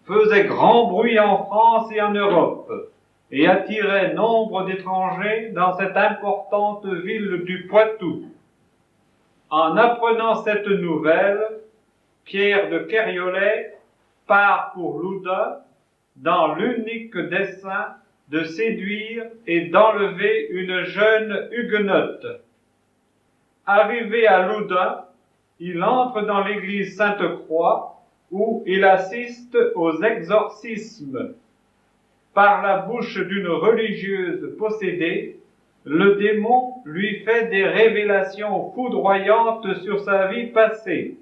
faisait grand bruit en France et en Europe et attirait nombre d'étrangers dans cette importante ville du Poitou. En apprenant cette nouvelle, Pierre de Keriolet part pour Loudun dans l'unique dessein de séduire et d'enlever une jeune huguenote. Arrivé à Loudun, il entre dans l'église Sainte-Croix où il assiste aux exorcismes. Par la bouche d'une religieuse possédée, le démon lui fait des révélations foudroyantes sur sa vie passée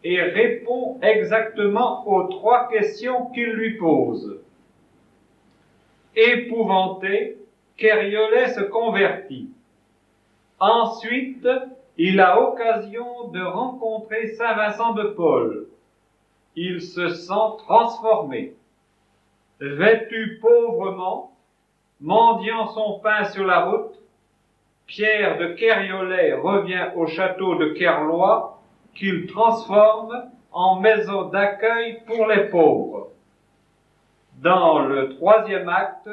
et répond exactement aux trois questions qu'il lui pose. Épouvanté, Keriolet se convertit. Ensuite, il a occasion de rencontrer saint Vincent de Paul. Il se sent transformé. Vêtu pauvrement, mendiant son pain sur la route, Pierre de Keriolet revient au château de Kerlois qu'il transforme en maison d'accueil pour les pauvres. Dans le troisième acte,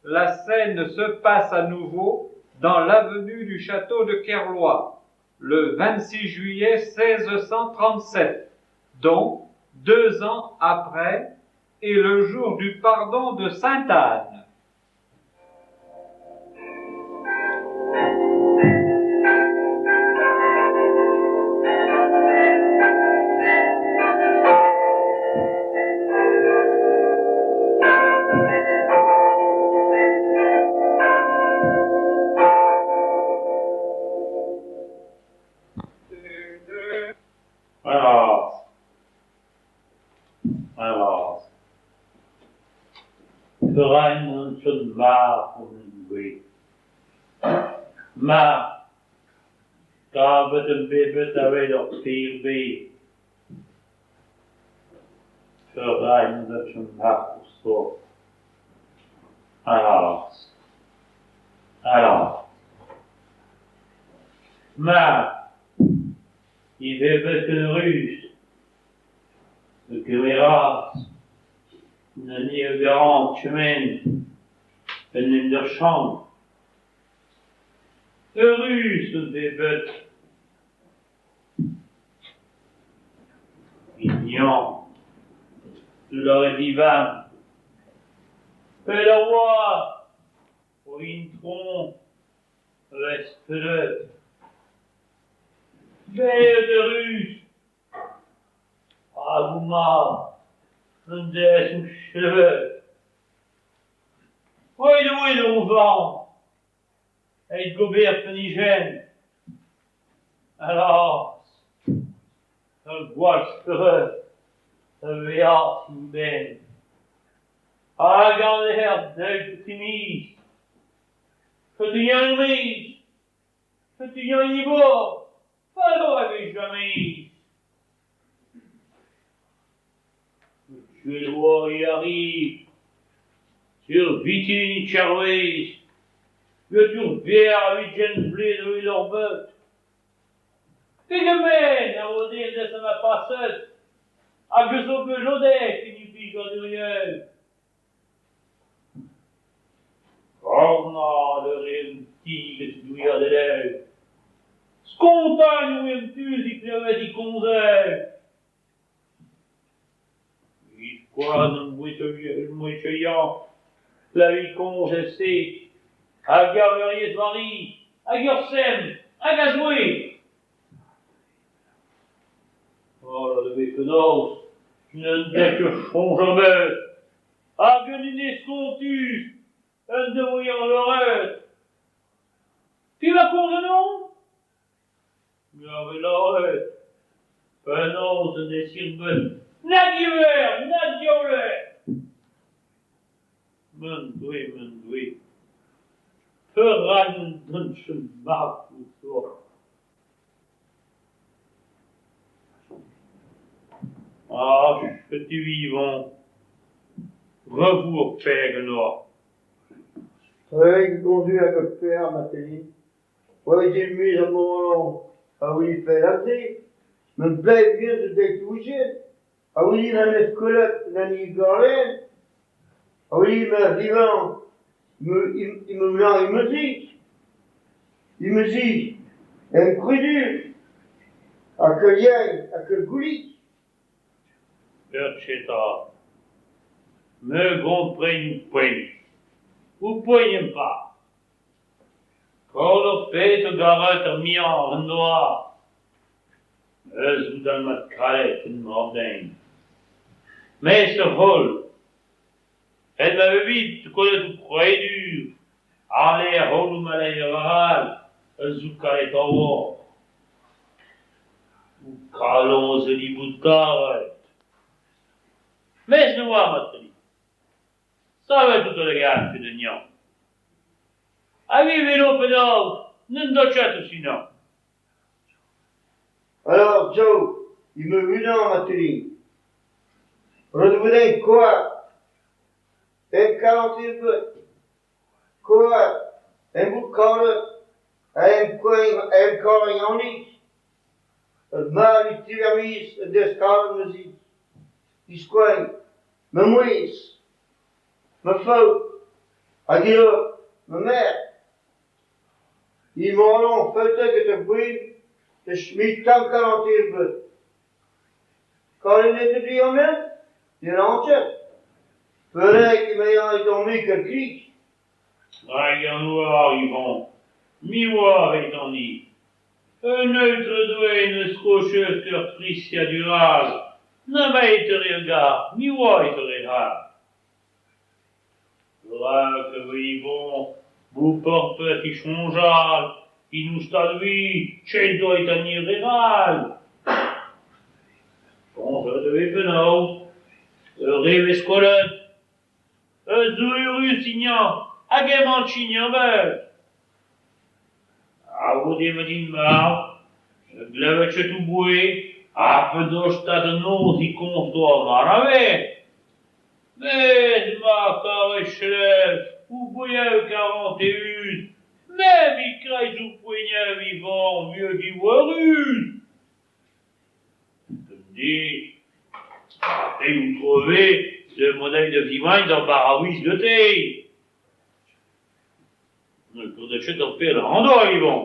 la scène se passe à nouveau dans l'avenue du château de Kerlois, le 26 juillet 1637, dont deux ans après est le jour du pardon de Sainte-Anne. Alors, alors, Verein schon mar um Ma, kavet en bebet a wet ur pir be. Verein dat schon mar so. Alors, alors, Ma, i bebet un ruz, e kemeras, na ni e garant chemen, en en der champ. Eurus un bebet. Mignon, de leur divan. Pe la oa, o intron, vespelet. Belle de rus, agouma, un des ou cheveux. Oe de oe vent, eit gober penijen. Alors, ur gwall spered, ur veaz in ben. Hag an ec'h deut timiz, Setu yann miz, setu yann ivor, fado a vez jamais. Suédois y arrive, sur Vitin Charwez, le tour bière a huit blé de leur beut. Pigmen, a rodé de sa ma passet, hag eus o bet lodek en implij gant uriel. Kornad ur en tigre douillat de l'œil. Skontagne ou en tuz i klevet i konzel. Koan an moueteuian, la vi konz e se, hag ar veriez vari, hag ur sem, hag a zoe. Oh, la de penaos, n'en dek ur chonj an bet, hag un ene skontus, un devoian lorette. Tu vas konz non? Ya ve lorette, penaos un esir ben, na diver, na diaouler. Men doue, men doue, peur an chum mark ou so. Ah, petit vivant, Revoù ho peg ganeoc'h. Treg gondu hag ur per marteze. Oa dit mui amañ a oa pell aze. Ma blev vihan zo deuet ouzhin. A oa dit ma 'meus kollet an hini ganin. A oa dit ma vihan emañ em zi. Em zi, em c'hrudu ha kel yen ha kel gouli. Petra 'ta ? Me 'gompren ho poan. Ho poan em par. Kaout ho pet a garet ar muiañ war an douar. Me zo dalc'hmat kalet evit mab-den. Mes ur c'holl, ret ma vevit kollet ho krouadur àr-lerc'h holl ho maleür arall a zo kaletoc'h a-walc'h. Ho kalon zo dit bout karet. Mes me 'oar marteze. Savet out da gas tud anezhañ. Ha me 'welo penaos n'en do ket o sinañ. Alors Joe, emañ unan marteze. Ret e vo din koad, hep karantez ebet, koad, hep bout karet, hep karet Yannig. Ur mab e teu er-maez en deus karet ma zi. Biskoazh, ma mouezh, ma faotr, hag ivez ma merc'h. Emañ faetet get ar gwin met tamm karantez ebet. Karet eo bet ganin ? Ne lâran ket. Perak emañ evidon-me ken kriz ? Hag an oar Yvon, me 'oar evidon-me. Un Aotrou Doue en deus koachet ur priziadur all, nemet ar re a gar, me 'oar eo ar re c'hall. Perak e vez Yvon bout bepred é soñjal en ho stad-c'hwi kentoc'h evit hini ar re all ? Soñjet e vez penaos ur re 'vez kollet a zo eürus dija hag emañ o treiñ ar bed. A-c'houde ma int marv ne glevet ket o mouezh ha pa dosta d'an noz e komz deoc'h meur a wech. Met ma karet selaou ho gouelioù karantezus memes e-kreiz ho poanioù Yvon 'viot eürus. Un deiz marteze ho tro ivez da vont da vevañ d'ar baradoz gante. Ne gomzit ket ar pezh a ran deoc'h Yvon.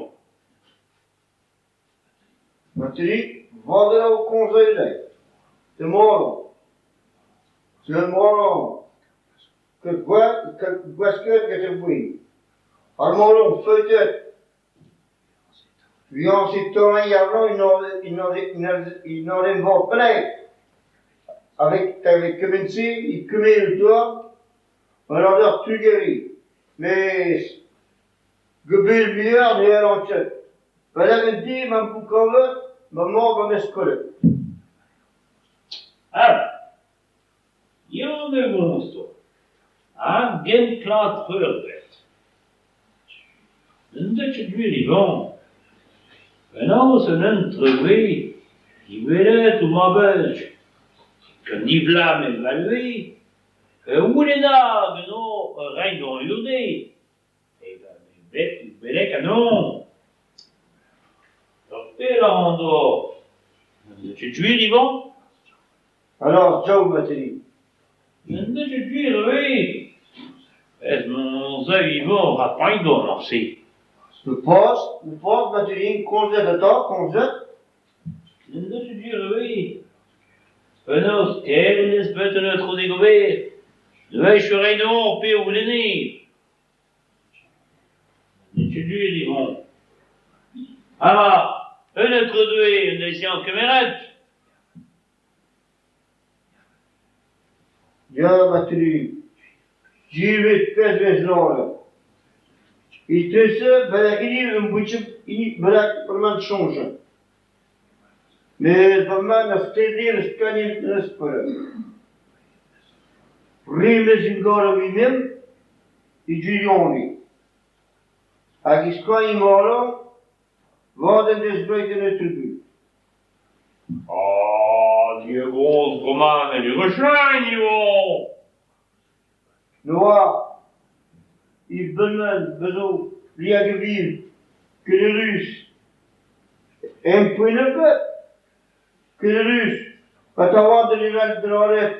Marteze mat eo komz evel-se. Te moarvat. Te moarvat gwasket get ar gwin. Ar mor feutet. Avec avec kement-se e kemer an douar an amzer tugeriñ mes muioc'h ne c'hellan ket. Betek an deiz ma'm bo kavet ma mab am eus kollet. Ah ! Yann a gomz deoc'h, ar genklañ-treurbet. N'en deo ket gwir Yvon penaos un eontr eo diwelet ho mabig gant divlam e varve ur c'houlenn ganeoc'h reiñ an urzh dezhi. Betek an hañv. Ur pezh a ran deoc'h, n'en deo ket gwir Yvon ? Alors Joe marteze. N'en deo ket gwir ivez ? Mes mon zad Yvon a ra poan deoc'h marteze. Me 'paz marteze komzet atav komzet. N'en deo ket gwir ivez ? Penaos kaer en deus bet an aotrou Degobert neuze e reiñ deoc'h ar pezh a c'houlennit. N'eo ket gwir Yvon. Hama, un aotrou Doue en deus eñ kemeret. Ya marteze, diwezh pezh 'vez lâret. Etre-se betek hini un hini bennak bremañ soñjal. Met bremañ n'eus ket Re 'meus emgann e gwirionez. Hag e skoañ warnañ vat en deus graet an Aotrou Doue. Ah, Dieu gozh bremañ ne Yvon ! Noa, i benman, bezo, liagevil, kelerus, en poenebet, kelerus, pa ta oad de l'eval de l'oret,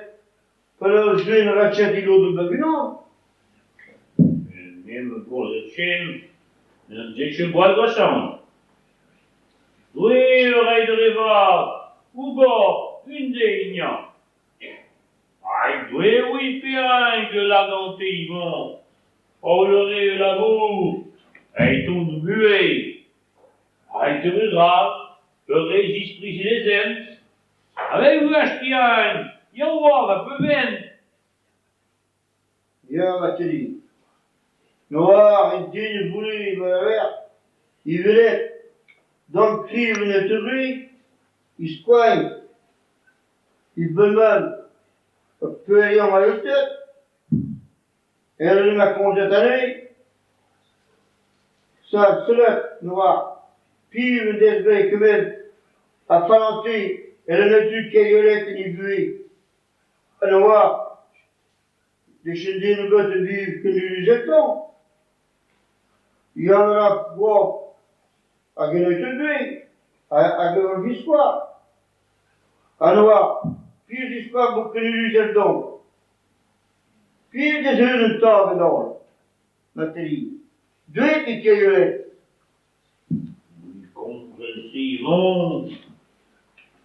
penaos duen rachet ilo de bagunan. Me me gomzet chen, n'en dech gwall gwasan. Doue ur rei de reva, ougor, unde ignan. Ai, doue oui perin que lagante Yvon, o le re lago, ei ton bue. Ai te ra, ur re zispris les ent. Avec vous acheter ya oa va peuven. Ya, Mateli. Noa, en den voulu ma ver, i velet, dan kriv en eteru, i skoagn, i benman, ur peulian a eutet, er ma konzet anezhi, sa selet, noa, piv en desbe kemen, a falanti, el en etu keiolet en i bue, a noa, de chen bet e viv ken uzetan. Yann ra boa hag en etu bue, hag ur viskoa. A noa, piv diskoa bo ken uzel don. Piv deus eun un tav en an, Mateli. Deuet e keiolet. Komzen Yvon.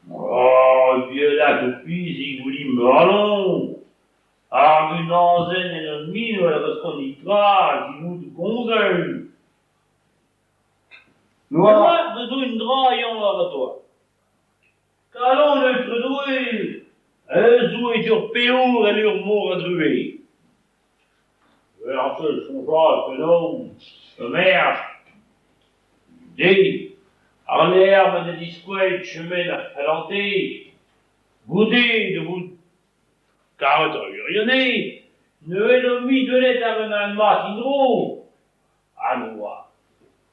Oh, vieux là de pis, i vouli marlon. Ar un anzen en ur min oa respond tra, di vout gonzel. Noa, Noa, bezo un dra yan war toa. Kalon neutre doue, eus et ur peour el ur mor a drue. Ur seul sonjal penaos, ur merch. De, ar l'herbe ma de diskouet chemen ar falante, goude de vout karet ur urionne, ne el mi delet ar un an mat indro. A noa,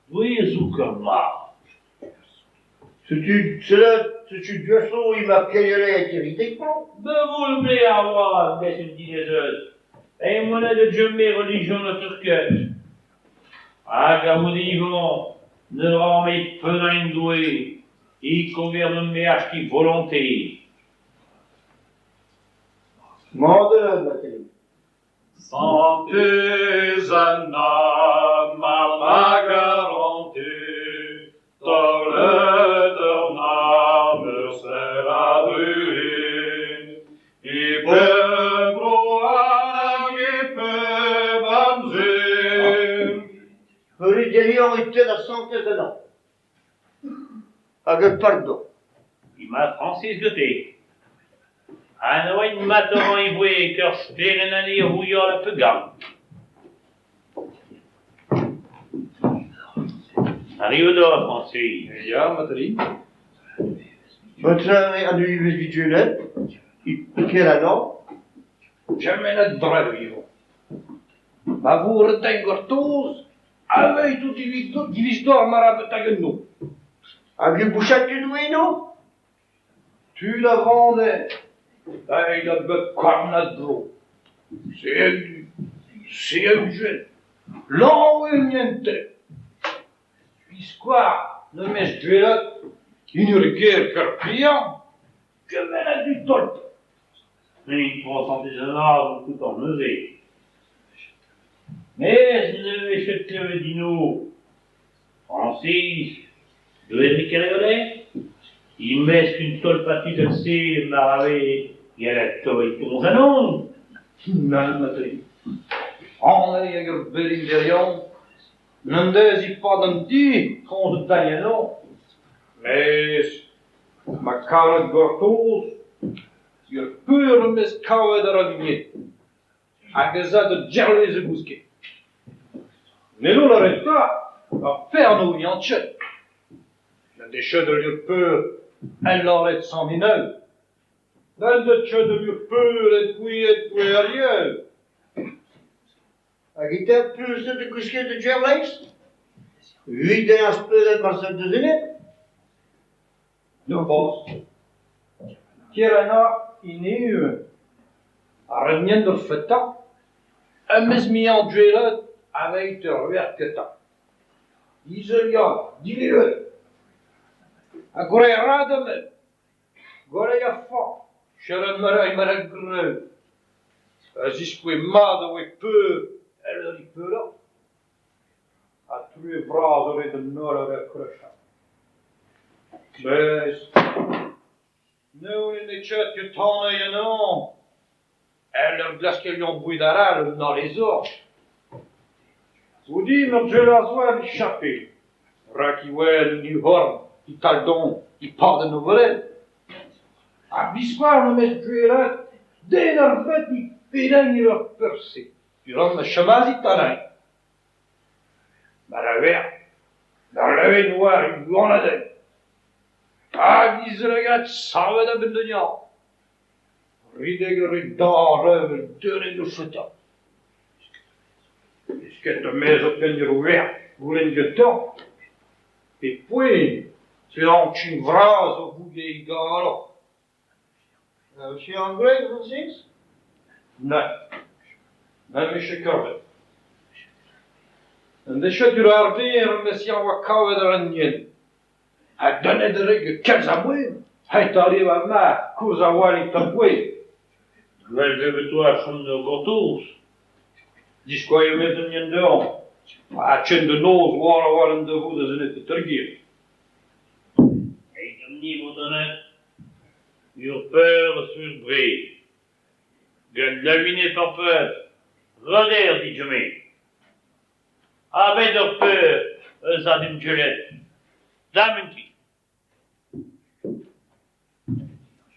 doue zouk ur mar. Setu selet, setu duaso i ma keiolet evit ekman. Be vo ble a oa, mes un dinezeut. E monet de jemme religion a turket. Hag a vout Yvon, ne ran me penain doue, i konvern me achti volonté. Mandele, Mateli. Santez Anna, ma magarante, taolet ur nam ur sel a drue, e peb bro hag e peb amzer. Peuri delion e tet a Santez Anna. Hag ur pardon. I ma Francis Goethe. An oen matoran i voe ur steren ane rouilhor la pegan. Arrive d'or, Francis. Ya, Mateli. Votre an u ivez vidjulet, i ker anna. Jamais na drev Yvon. Ma vour den gortoz, aveit out diviz d'or mar a bet hag un no. Hag u bouchat tud oe no? Tud a vande, Eil a bet kornad bro. Se un du, se un jet. Lan un niente. Biskoar, ne mes duelat, in ur ger ker pian, Kemen a du tolp. Un tro Santez Anna tout en neuze. Mes ne vechet klevet dino. Francis, de Henri Keriolet, il mesk un tolpatit el se mar ave ya la toi konzanon. Nan, Mateli. An eo hag ur belin derion, n'an dez i pad an di konz daiano. Mes, ma karet gortoz, ur peur mes kavet ar an. Hag ez a de djerlez e gouske. Nelo la reta, ar ferno i an tchet. N'an de chet de lur peur, el lorlet san mineu. N'an de chet de lur peur et gouiet gouet ar yeu. Hag e te peus de kousket de djerlez? Huit den ar speudet mar set de zenet? No pas. Kirana in eu. Ar nien d'ur feta. Em eus muiañ gwelet aveit ur wech kentañ. Izel ya, dileuriet. Ha gober a ra dezhañ. Gober a ra Sellet ma ra ma ra graet. A ziskouez mat e oa peur el peurañ. Ha truez vras eo bet d'an holl a vez Mes n'eo ket ket anezhi anezhañ. En ur glaskerion boued arall d'an lezor. Goude ma teuas war e chapel. Rak e oa un divhorn e-tal-don e-pad an oferenn. Ha biskoazh n'em eus gwelet den ebet o pediñ evel ar paour-se. Unan a chomas e-tal-eñ. Mar a vec'h, da laouen 'oa e huanadenn. Hag he zaoulagad savet a-benn d'an neñv. Redek a rae dañjer evel deuet o faotañ. Desket em eus ouzhpenn ur wech goulenn gantañ pet poent setu an tu vras o vougeñ e galon. Setu an gwreg, Frañsez ? Nann, n'am eus ket kavet. Un deiz ar ger em eus oa kavet ar anien. Ha donet a rae gant kalz a boan. Aet eo war-maez koulz a-walc'h evit ar gwez. Gwell eo gantañ chom da gortoz. Diskouezet em eus an hent dezhañ. Ha ken da noz 'oa a-walc'h da vout azenet e Treger. Evidomp-ni Bretoned, ur paour a zo ur bred. Gant laouenez paour-paotr, ret eo dit-me. Ha bet ur paour eus a dimp gwelet. Dimp en ti.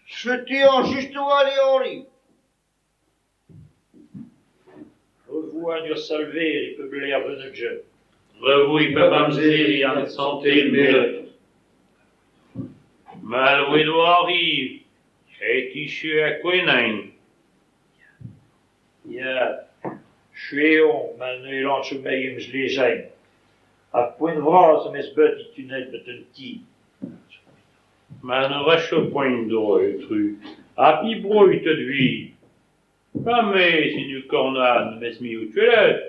Setu eñ just a-walc'h eo arri. Revoan hor Salver e pep lec'h war an Ra vo e pep amzer e anv santel meulet. Mall eo arri, aet echu ar gwenan. Ya, skuizh on ma n'hellan ket chom em lezenn. Ha poan vras am eus bet o tont betek an ti. Ma ne ra ket poan deoc'h aotrou, ha piv 'out-c'hwi ? Ha me, setu kornad n'em eus mui ho kwelet.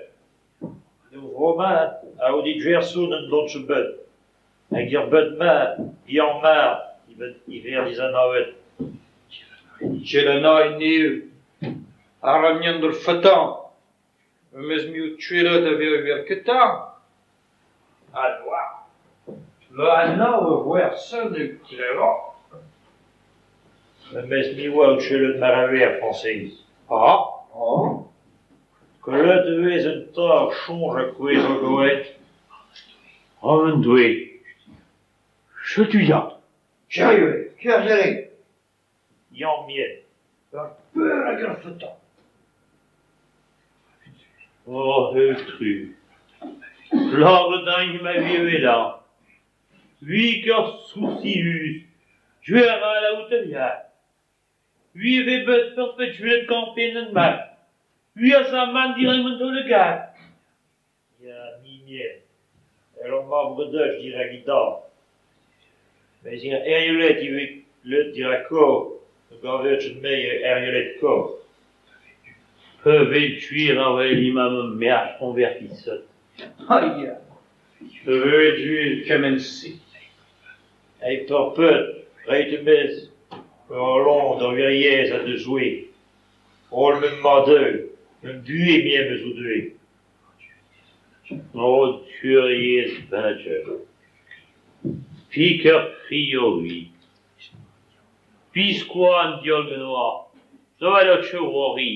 Er vro-mañ, aodoù Gwerso n'on ket bet. Hag er bed-mañ, Yann-Ber ivez dizanavet. Ket anezhañ ivez. Ar anien d'ur foetañ. Em eus mui ho kwelet evit ar wech kentañ. Ha n'oar. Ma anav ur werzenn e klevan. Me'm eus mui ho kwelet meur a wech, Frañsez. Ah ! Kollet e vez un taol soñj ha kouezhañ ganit. O man Doue ! Setu eñ. Piv eo ? Piv a c'helle ? Yann Mien. Ur paour hag ur foetañ. O aotrou ! Lâret din ma vi evitañ. C'hwi ker soursius, gwir a ra ya. C'hwi a vez bet bepred gwelet kampenn mat. C'hwi a zo amañ dirak ma daoulagad. Ya, mignon. Evel ur mab breudeur dirak e dad. Met eo erruet ivez let dirakoc'h ne gaver ket anezhi erruet kozh. Pevet gwir a wel emañ ma merc'h koñvertiset. Ah ya ! Pevet gwir kement-se. Hep torr-penn, graet em eus ur galon d'ar Werc'hez ha da Zoue. Holl ma madoù, ma buhez memes o doa. O Turriez Benoded ! Piker fri oc'h-c'hwi. Biskoazh an diaoul ganeoc'h, zo ket c'hoari.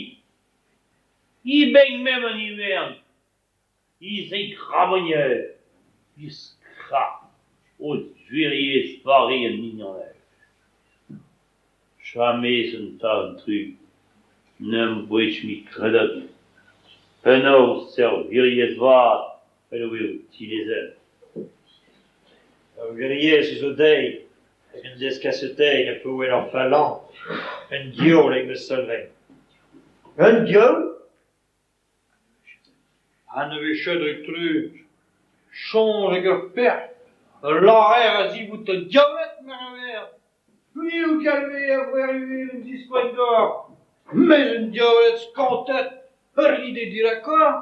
E-benn m'emañ an ivern, he zebr krampouezh, he skrap, o Werc'hez Vari an hini. James enta aotrou, n'em boa ket mui kredet penaos ur Werc'hez vat e oa ho tilezel. Ar Werc'hez a zo dezhi hag en deus kaset dezhi pa oan ar fallañ. Un diaoul eo ma salver. Un diaoul ? Ha ne vez ket aotrou. Soñj hag ur pec'h. Ul lârer a-zivout an diaouled mar a ver. Piv a gallfe ober ivez en diskoulm deoc'h ? Mes an diaouled skañvaet. Ur ide dirakoc'h ?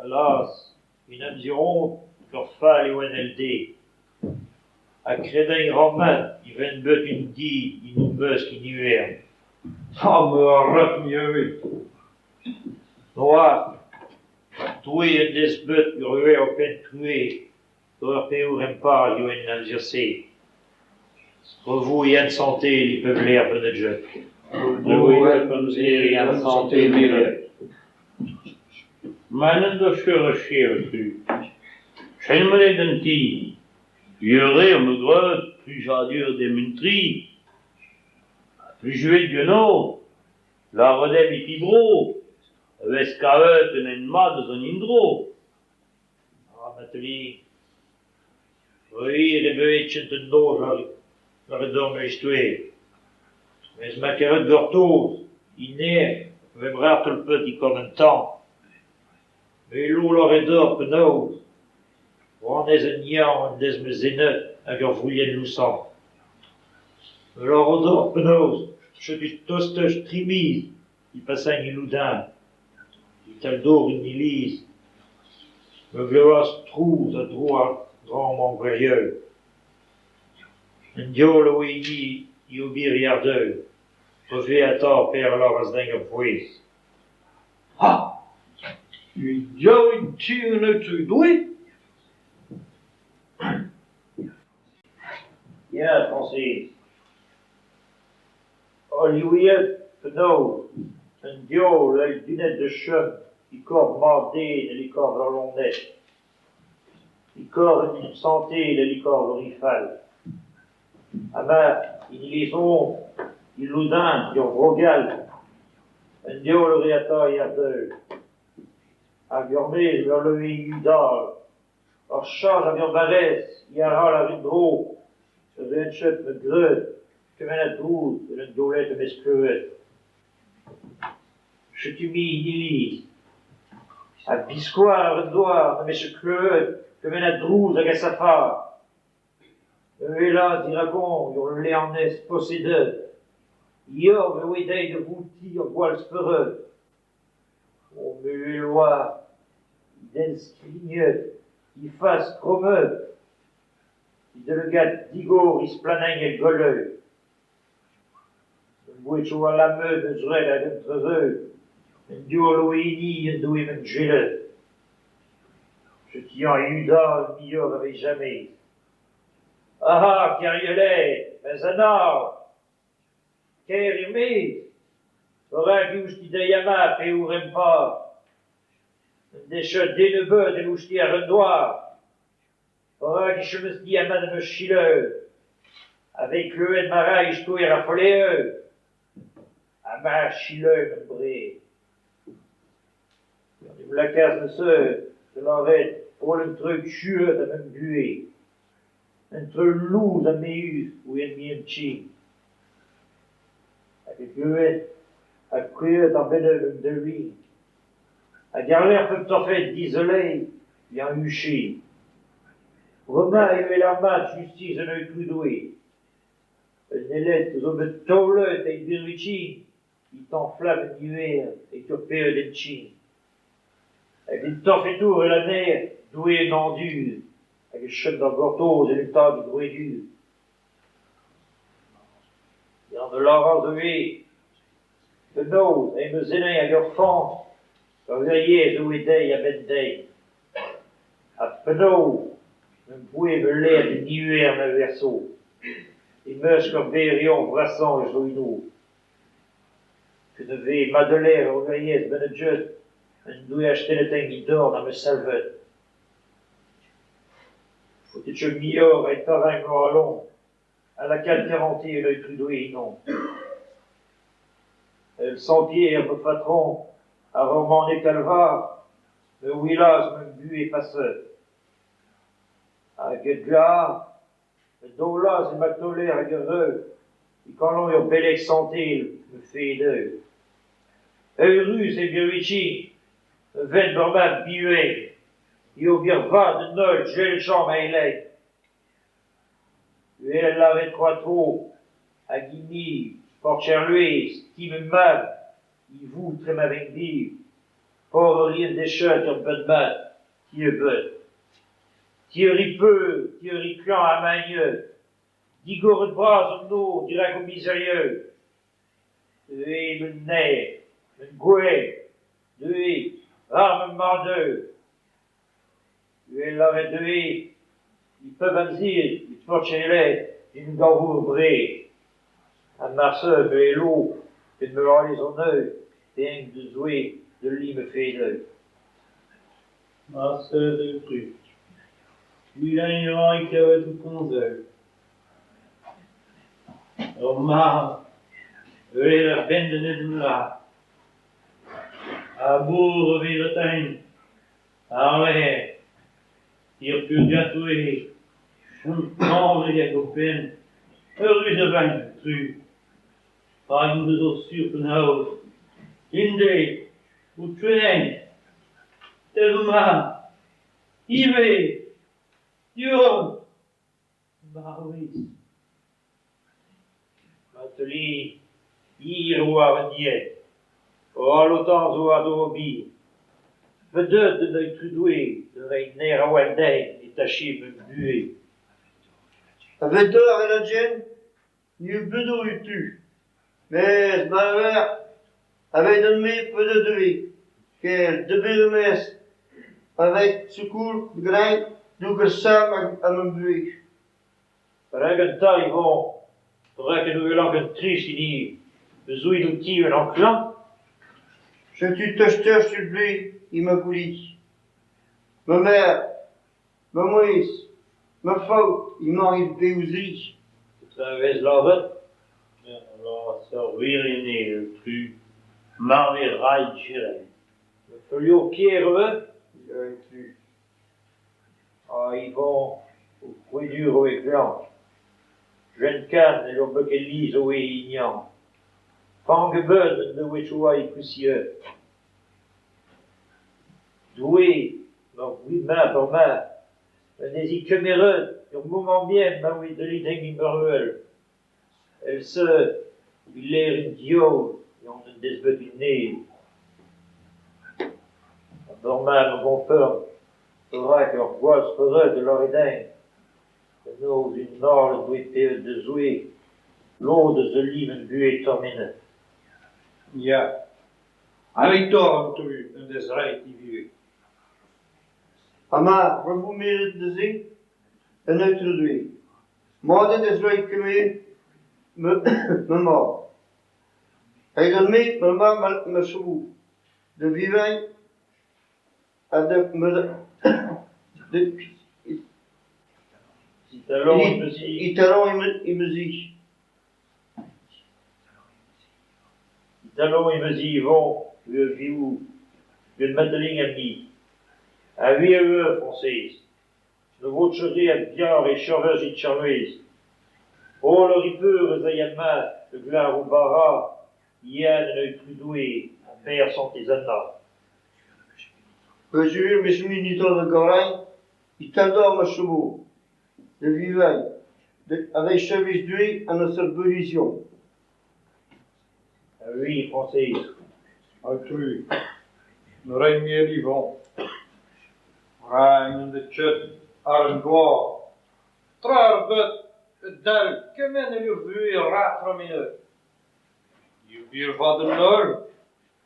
Allaz, en amzer-hont ker fall e oan èl-se. Ha krediñ a ran mat e ven bet un deiz en o mesk en ivern. Ha me a rafe me ivez. Neoazh, Doue en deus bet ur wir ohpenn truez doc'h ar peoc'h empar eo en amzer-se. Ra vo e anv santel e pep lec'h bennaket. Doue e anv santel Mall on da cheuc'h achu. Sell monet d'an ti. Ur eo 'ma graet plijadur dimp hon-tri. Ha plijet ganeoc'h lâret dimp e pe vro e vez kavet un hent mat da zont en-dro. A Matelin, re hir eo bet kent an noz lâret deoc'h ma istoer. Mes ma karet gortoz, e nec'h e vemp ret tolpet e korn an tan. Me 'hello lâret deoc'h penaos rouanez an neñv en deus ma zennet ag ar vouilhenn lousañ. Me 'lâro deoc'h penaos setu tost tri miz e pasain e Loudun, e-tal dor an iliz, me 'glevas trouz a-dro a-dreñv ar mogerioù. An diaoul a oa eno é ober e ardev, peurvuiañ atav p'er lâras din a bouez. Ha ! Un diaoul e ti an Aotrou Doue ? Ya, Frañsez, Holl e ouiet penaos an diaoul a c'hell donet da chom e korf mab-den evel e korf ul loened, e korf un den santel evel e korf ur re fall. Amañ, en iliz-hont, e Loudun, er Vro-Gall, an diaoul a rae atav e ardev. Hag er-maez ur leue yudal, ur chañs ag ur barrez ya arall àr un dro, ne raent ket 'met graet kement a drouz evel an diaouled am eus klevet. Setu-me en iliz, ha biskoazh àr an douar n'am eus ket klevet kement a drouz hag a safar. Me 'welas dirakon ul leanez posedet, he c'horf a oa dezhi da voutiñ ur gwall spered. O me 'wel 'oa he dent skrignet, he fas krommet, he daoulagad digor é splanniñ er goleù. N'em boa ket lammet ma zreid ag an treuzoù, an diaoul a oa enni en doe ma gwelet. Setu-eñ é yudal muioc'h evit james. Ac'ha, Keriolet, ma zennañ ! Kae er-maez ! Perak eh ous-te deuet amañ p'eo em par ? N'eus ket den ebet evel-te àr an douar ! Perak e chomez-te amañ da ma selaou ? A-vec'h klevet ma ra istoer ar follezhioù ? Ha ma selaou ma bred. En em lakaas neuze da lâret holl an traoù sur a ma buhez, an traoù lous ha mezhus a oa en ti. Hag e klevet ha kouezhet àr benn d'an daoulin. Hag àr-lerc'h pep torfed dizoleiñ eñ huche. Bremañ e welan mat justis an Aotrou Doue. An aeled a zo bet taolet evit birviken e tan-flamm an ivern evit ur pec'hed hepken. Hag un torfetour èl anezhañ Doue en añdur hag e chom da gortoz en un tadig krouadur. Eñ a lâras ivez penaos eñ ma zenne ag ur foñs ur wirionez a oa dezhi a-benn deiz. Ha penaos em boa ma lec'h en ivern a-werso, e-mesk ar beorion vrasañ a zo eno. Kenave madelezh ar Werc'hez benniget en doa astennet-eñ he dorn ha ma salvet. Ne faote ket muioc'h evit torriñ ma c'halon ha lakaat karantez an Aotrou Doue ennon. Evel sant Pêr ma fatron àr ur menez-Kalvar me 'welas ma buhez paset. Hag get glac'har me daolas ma taoler hag ur reuz e kalon ur beleg santel ma fedeù. Eürus eo birviken me 'venn bremañ buan é ober vad d'an holl gwellañ ma c'hellin. Evel lâret tro-ha-tro hag hini Porcherluez, ti ma mab, Ivoù trema vin biv, Por ur dechet ur bed mat, ti ur bed. Ti ur peu, ti ur klañv ha magneu. Digoret bras an nor dirak o mizerioù. Deuet un naer, un gouel, deuet war ma madoù. Deuet lavaret deuet, e pep amzer e paotr un gaour bre. Ha marse me elo, evit ma lârez an holl, eñ da Zoue da li ma fedoù. Marse aotrou, goulenn a ran klevet ho komzoù. Ur mab, evel ar benn da nebeut vloaz. A-bour e vez atav, àr-lerc'h, hir purgatoer eo, chom klañv eo hag ouzhpenn, eürus e vin, aotrou. Rak m'ho pezo sur penaos, un deiz, ho teuin, evel ho mab, ivez, du-hont, mar bez. Mateli, hir e oa va diell, holl ho tañs zo war dro bihan. Ma deuet an Aotrou Doue da reiñ nerzh a-walc'h din e tache ma buhez. A-benn-doc'h evel-jen, ni ho pedo tu. Mes ma verc'h, evidon-me pedet ivez, ker debret e-maez aveit sekour ganin dougen samm ha ma buhez. Perak enta Yvon ? Perak ne welan ket trist hini ? Eus out o tevel an klañv ? Setu tost-tost ur bloaz emañ gouli. Ma merc'h, ma mouezh, ma faotr emañ e bev-se. Petra a vez lâret ? Ur wirion eo, aotrou, marv eo ret selaou. Ma feulioù kaer ivez ? Ya, aotrou. Ha Yvon, ho kreudur a oa klañv. Jeanne eo ur bugel-lizh a oa hini. Fank ebet n'en devoe choaz e pousier. Doue, mar grit mat hor mab, en deus he kemeret er momant bihan ma oa deuet din mervel. Evel-se e lârin diaoul eo en deus bet un ael. Ha bremañ ma gompren perak ur gwall spered a lâre din penaos un ael en doa paeet da Zoue lod eus ul livenn buhez tremenet. Ya, aveit-oc'h aotrou en deus roet e vuhez. Ha ma ra vo meulet neuze an Aotrou Doue. Mat en deus roet kement ma ma mab. Evidon-me bremañ ma chomo da vevañ ha da E talon em zi. Talon em zi Yvon, ur vioù, gant Matelin ha me. A wir eo, Frañsez. Ne vo ket re a bioc'h e chervez e Charlez. Holl ar re paour ez ay mat da glask o bara yann an Aotrou Doue ha Pêr Santez Anna. Peogwir em eus mui netra da goll e-tal ma chomo da vevañ aveit servij Doue an amzer beurizion. Ah oui, Frañsez. Aotrou, ne rin ket Yvon. Ra n'en deus ket àr an douar. Tra ebet a dalv kement en ur vuhez rak tremenet. Peogwir vat an holl,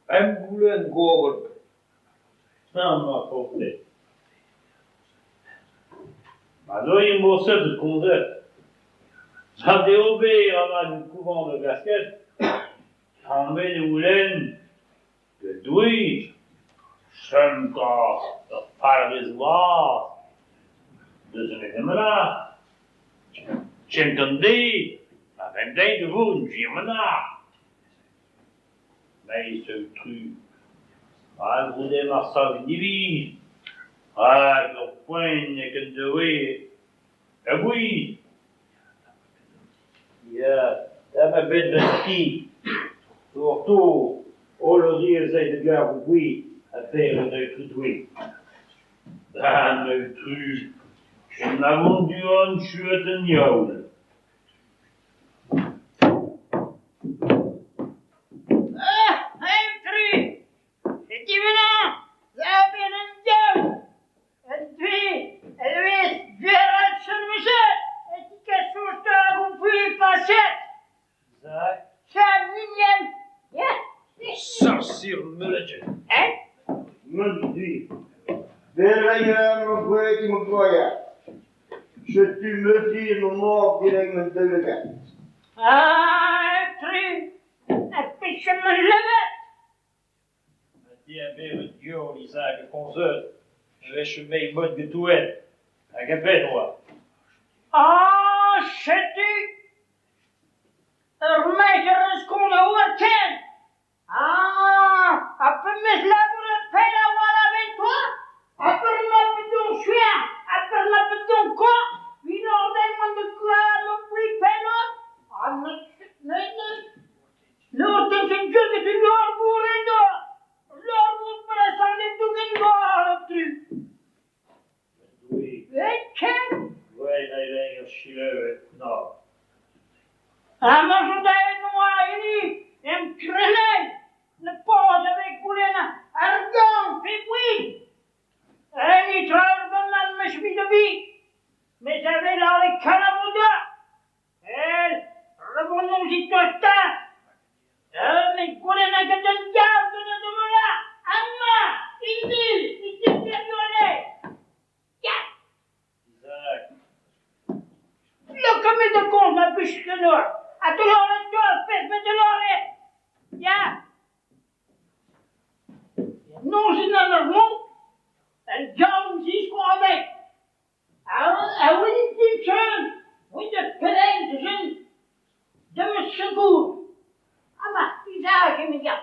hep goulenn gobr. Nann, ma faotred. Ma doe em bo seurt komzet. Mat eo bet amañ en kouvant da glasket. Anvet e c'houlenn get Doue chom gant ur palvez vras deus an evemanac'h. Kent an deiz ma vemp dezhi da vont un gwir-manac'h. Meiz aotrou, rak goude mar sav diviz, rak ur poent eo ken deouez a-bouez. Ya, ha ma benn d'an ti, Tour-tour, holl ar re az ae da glask o boued ha pêr an Aotrou Doue. Nann, aotrou, kenavo du-hont tuet an diaoul. Ah, Dui. Berreien ma boued ma goya. Setu meuti ma mor direk ma deulega. Ah, tri, a peche ma levet. Ma di a bevet dior Isaac konzeut, e vech mei mod getouen, hag a ben oa. Ah, setu, ur mejer eus kont a oa ken. Ah, a pe mes labour a pell a oa la toi, a per ma pedon chouer, a per ma pedon quoi, une orden mont de quoi, mon bouy pell oa. Ah, ne, ne, ne, ne orten ket dieu que tu l'or bourren doa. L'or bour per a san de dougen doa, ar tru. Doue, E ken, gwen a eleng ur chileu na. A ma jodaen oa hini, em krelei, ne poz avec goulen ar gant, pe bouid. En i traour gant an mech mi de vi. Mais avait là les canabouda. El, rebondons i tosta. Mais goulen hag an diav de ne demola. Amma, indi, i te perdiole. Ya, Isaac, le commis de compte ma bûche de noir. A te l'ore d'or, pes me de l'ore. Ya. Non, c'est dans le monde. En jaun zisko avec. A win din chun, win de pelein de zin, de me secours. Ama, Isaac e me ya.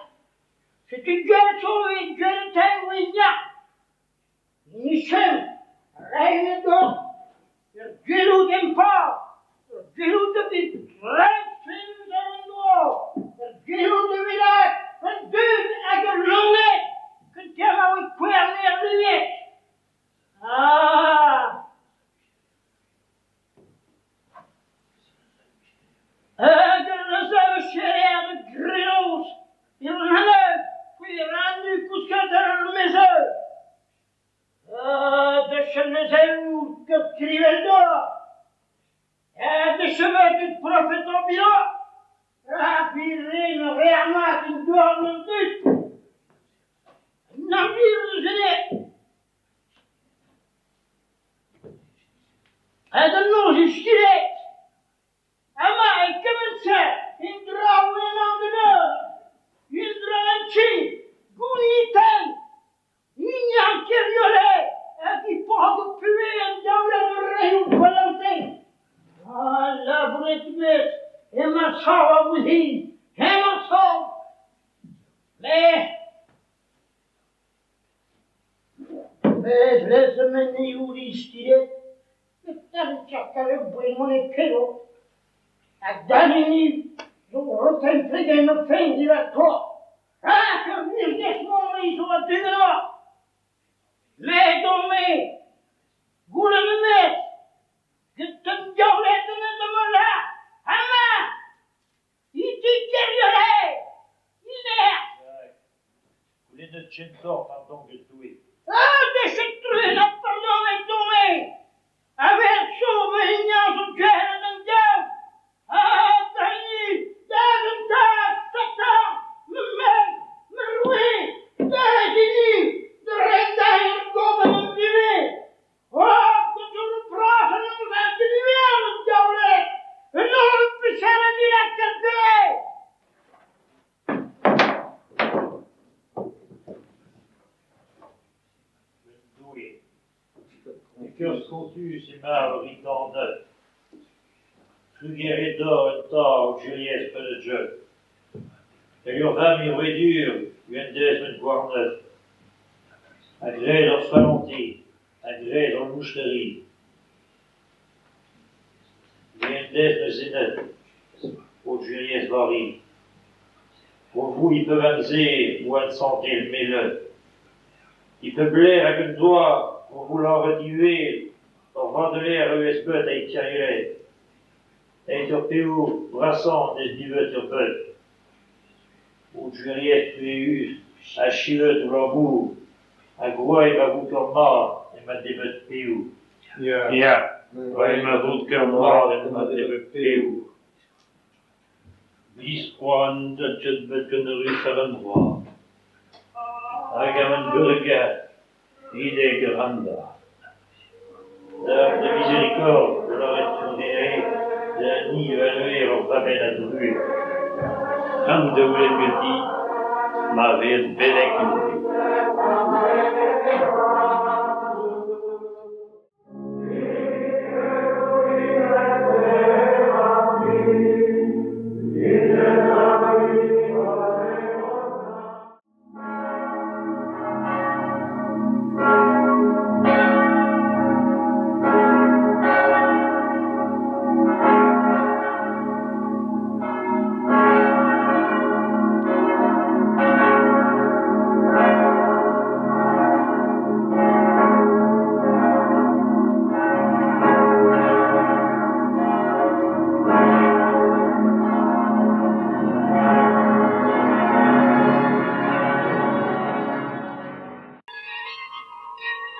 C'est une gueule sauve, une gueule teng, win ya. Ni chun, reine d'or, ur gelou den pa, ur gelou de vit, refin an doa, ur gelou de vilak, un dud hag ur longet, ket ter a oe kwerner luet. Ah! Hag ur lezev cherer de grenos, ir hanev, kui randu kousket ar mezeu. Ah, de chenezev ket krivel doa. Eh, de chevet ut profet an bila. Ah, birin rearmat in doar an dut. Namir de zene. Hag an noz e stilet. Ama e kementse, indra ouen an de neur. Indra an chi, gouniten. Ignan keriole, hag i pad o pue an daoulen ur reoù gwalante. Ah, la vret mes, ema sav a vouzi, ema sav. Mais, mais lez men ouri stilet, e tar tchakare buen mon e kelo. Hag danini, zo roten plegen o fen di la toa. Ah, ur mirgez mon e zo a dugenoa. Mais don me, goulen me mes, get an diaoulet an de mola, ama, i tu keriole, iner. Isaac, goulennet chentor pardon get Doue. Ah, de chet la pardon et tomé. Aver sauvé ignan zo gwer an diaou. Ah, dani, dag an dag, satan, me meg, me roue, dag ini, de renda er goben an diwe. Oh, de zo bras an an an diwe an diaoulet. Un ur pesel an ila kerde. Ben Doue. E keurz kontus e mar ur ritan neuf. Trugere d'or un tar o Juliez penet jeu. Hag ur vam i roedur, uen dez un gwarneuf. A gred ur fallanti, a gred ur mouchteri. Uen dez me zenet, o Juliez vari. O vou i peuvent an ze, o an santel mele. I pe bler hag un doa, o vou lavaret iuel, ur vandeler eus beut a i tiriole. Eit ur peo, brasan ez divet ur beut. O Juliet tueus, a chilet o labour, a groai va vout ur ma, e ma devet peo. Ya. Ya, oa ma vout ur mat e ma devet peo. Biskoan da jet bet gant ur rus ar an droa. Hag am an gurga, Ide Granda. Dame de miséricorde, de lâret soñjere da ni evaluer ur vammenn a druez. Kaout da welet ganti ma vez beleg en deiz.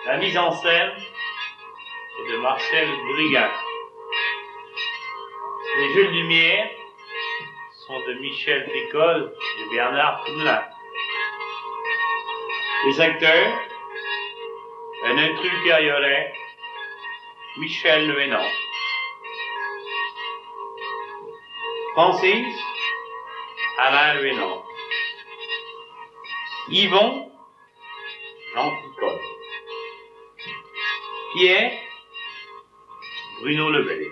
La mise en scène est de Marcel Brigand. Les jeux de lumière sont de Michel Tricol et Bernard Poulin. Les acteurs, un intrus Keriolet, Michel Lehénon. Francis, Alain Lehénon. Yvon, Jean Tricol. Pierre, Bruno Lebel.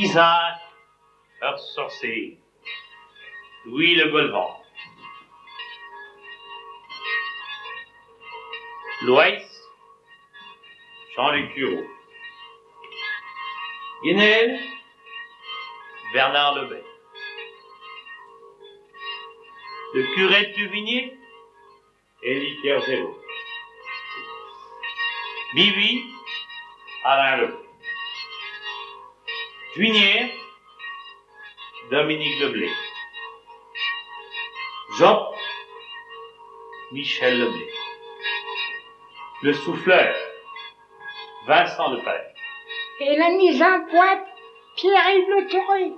Isaac, ur sorcier, Louis Le Golvan. Loeiz, Jean-Luc Cureau. Guénel, Bernard Lebel. Le curé de Tuvigné, Élie Kerzelo. Bibi, Alain Lebel. Juinière, Dominique Leblé. Job, Michel Leblé. Le souffleur, Vincent Lepage. Et la mise en pointe, Pierre-Yves Le Touré.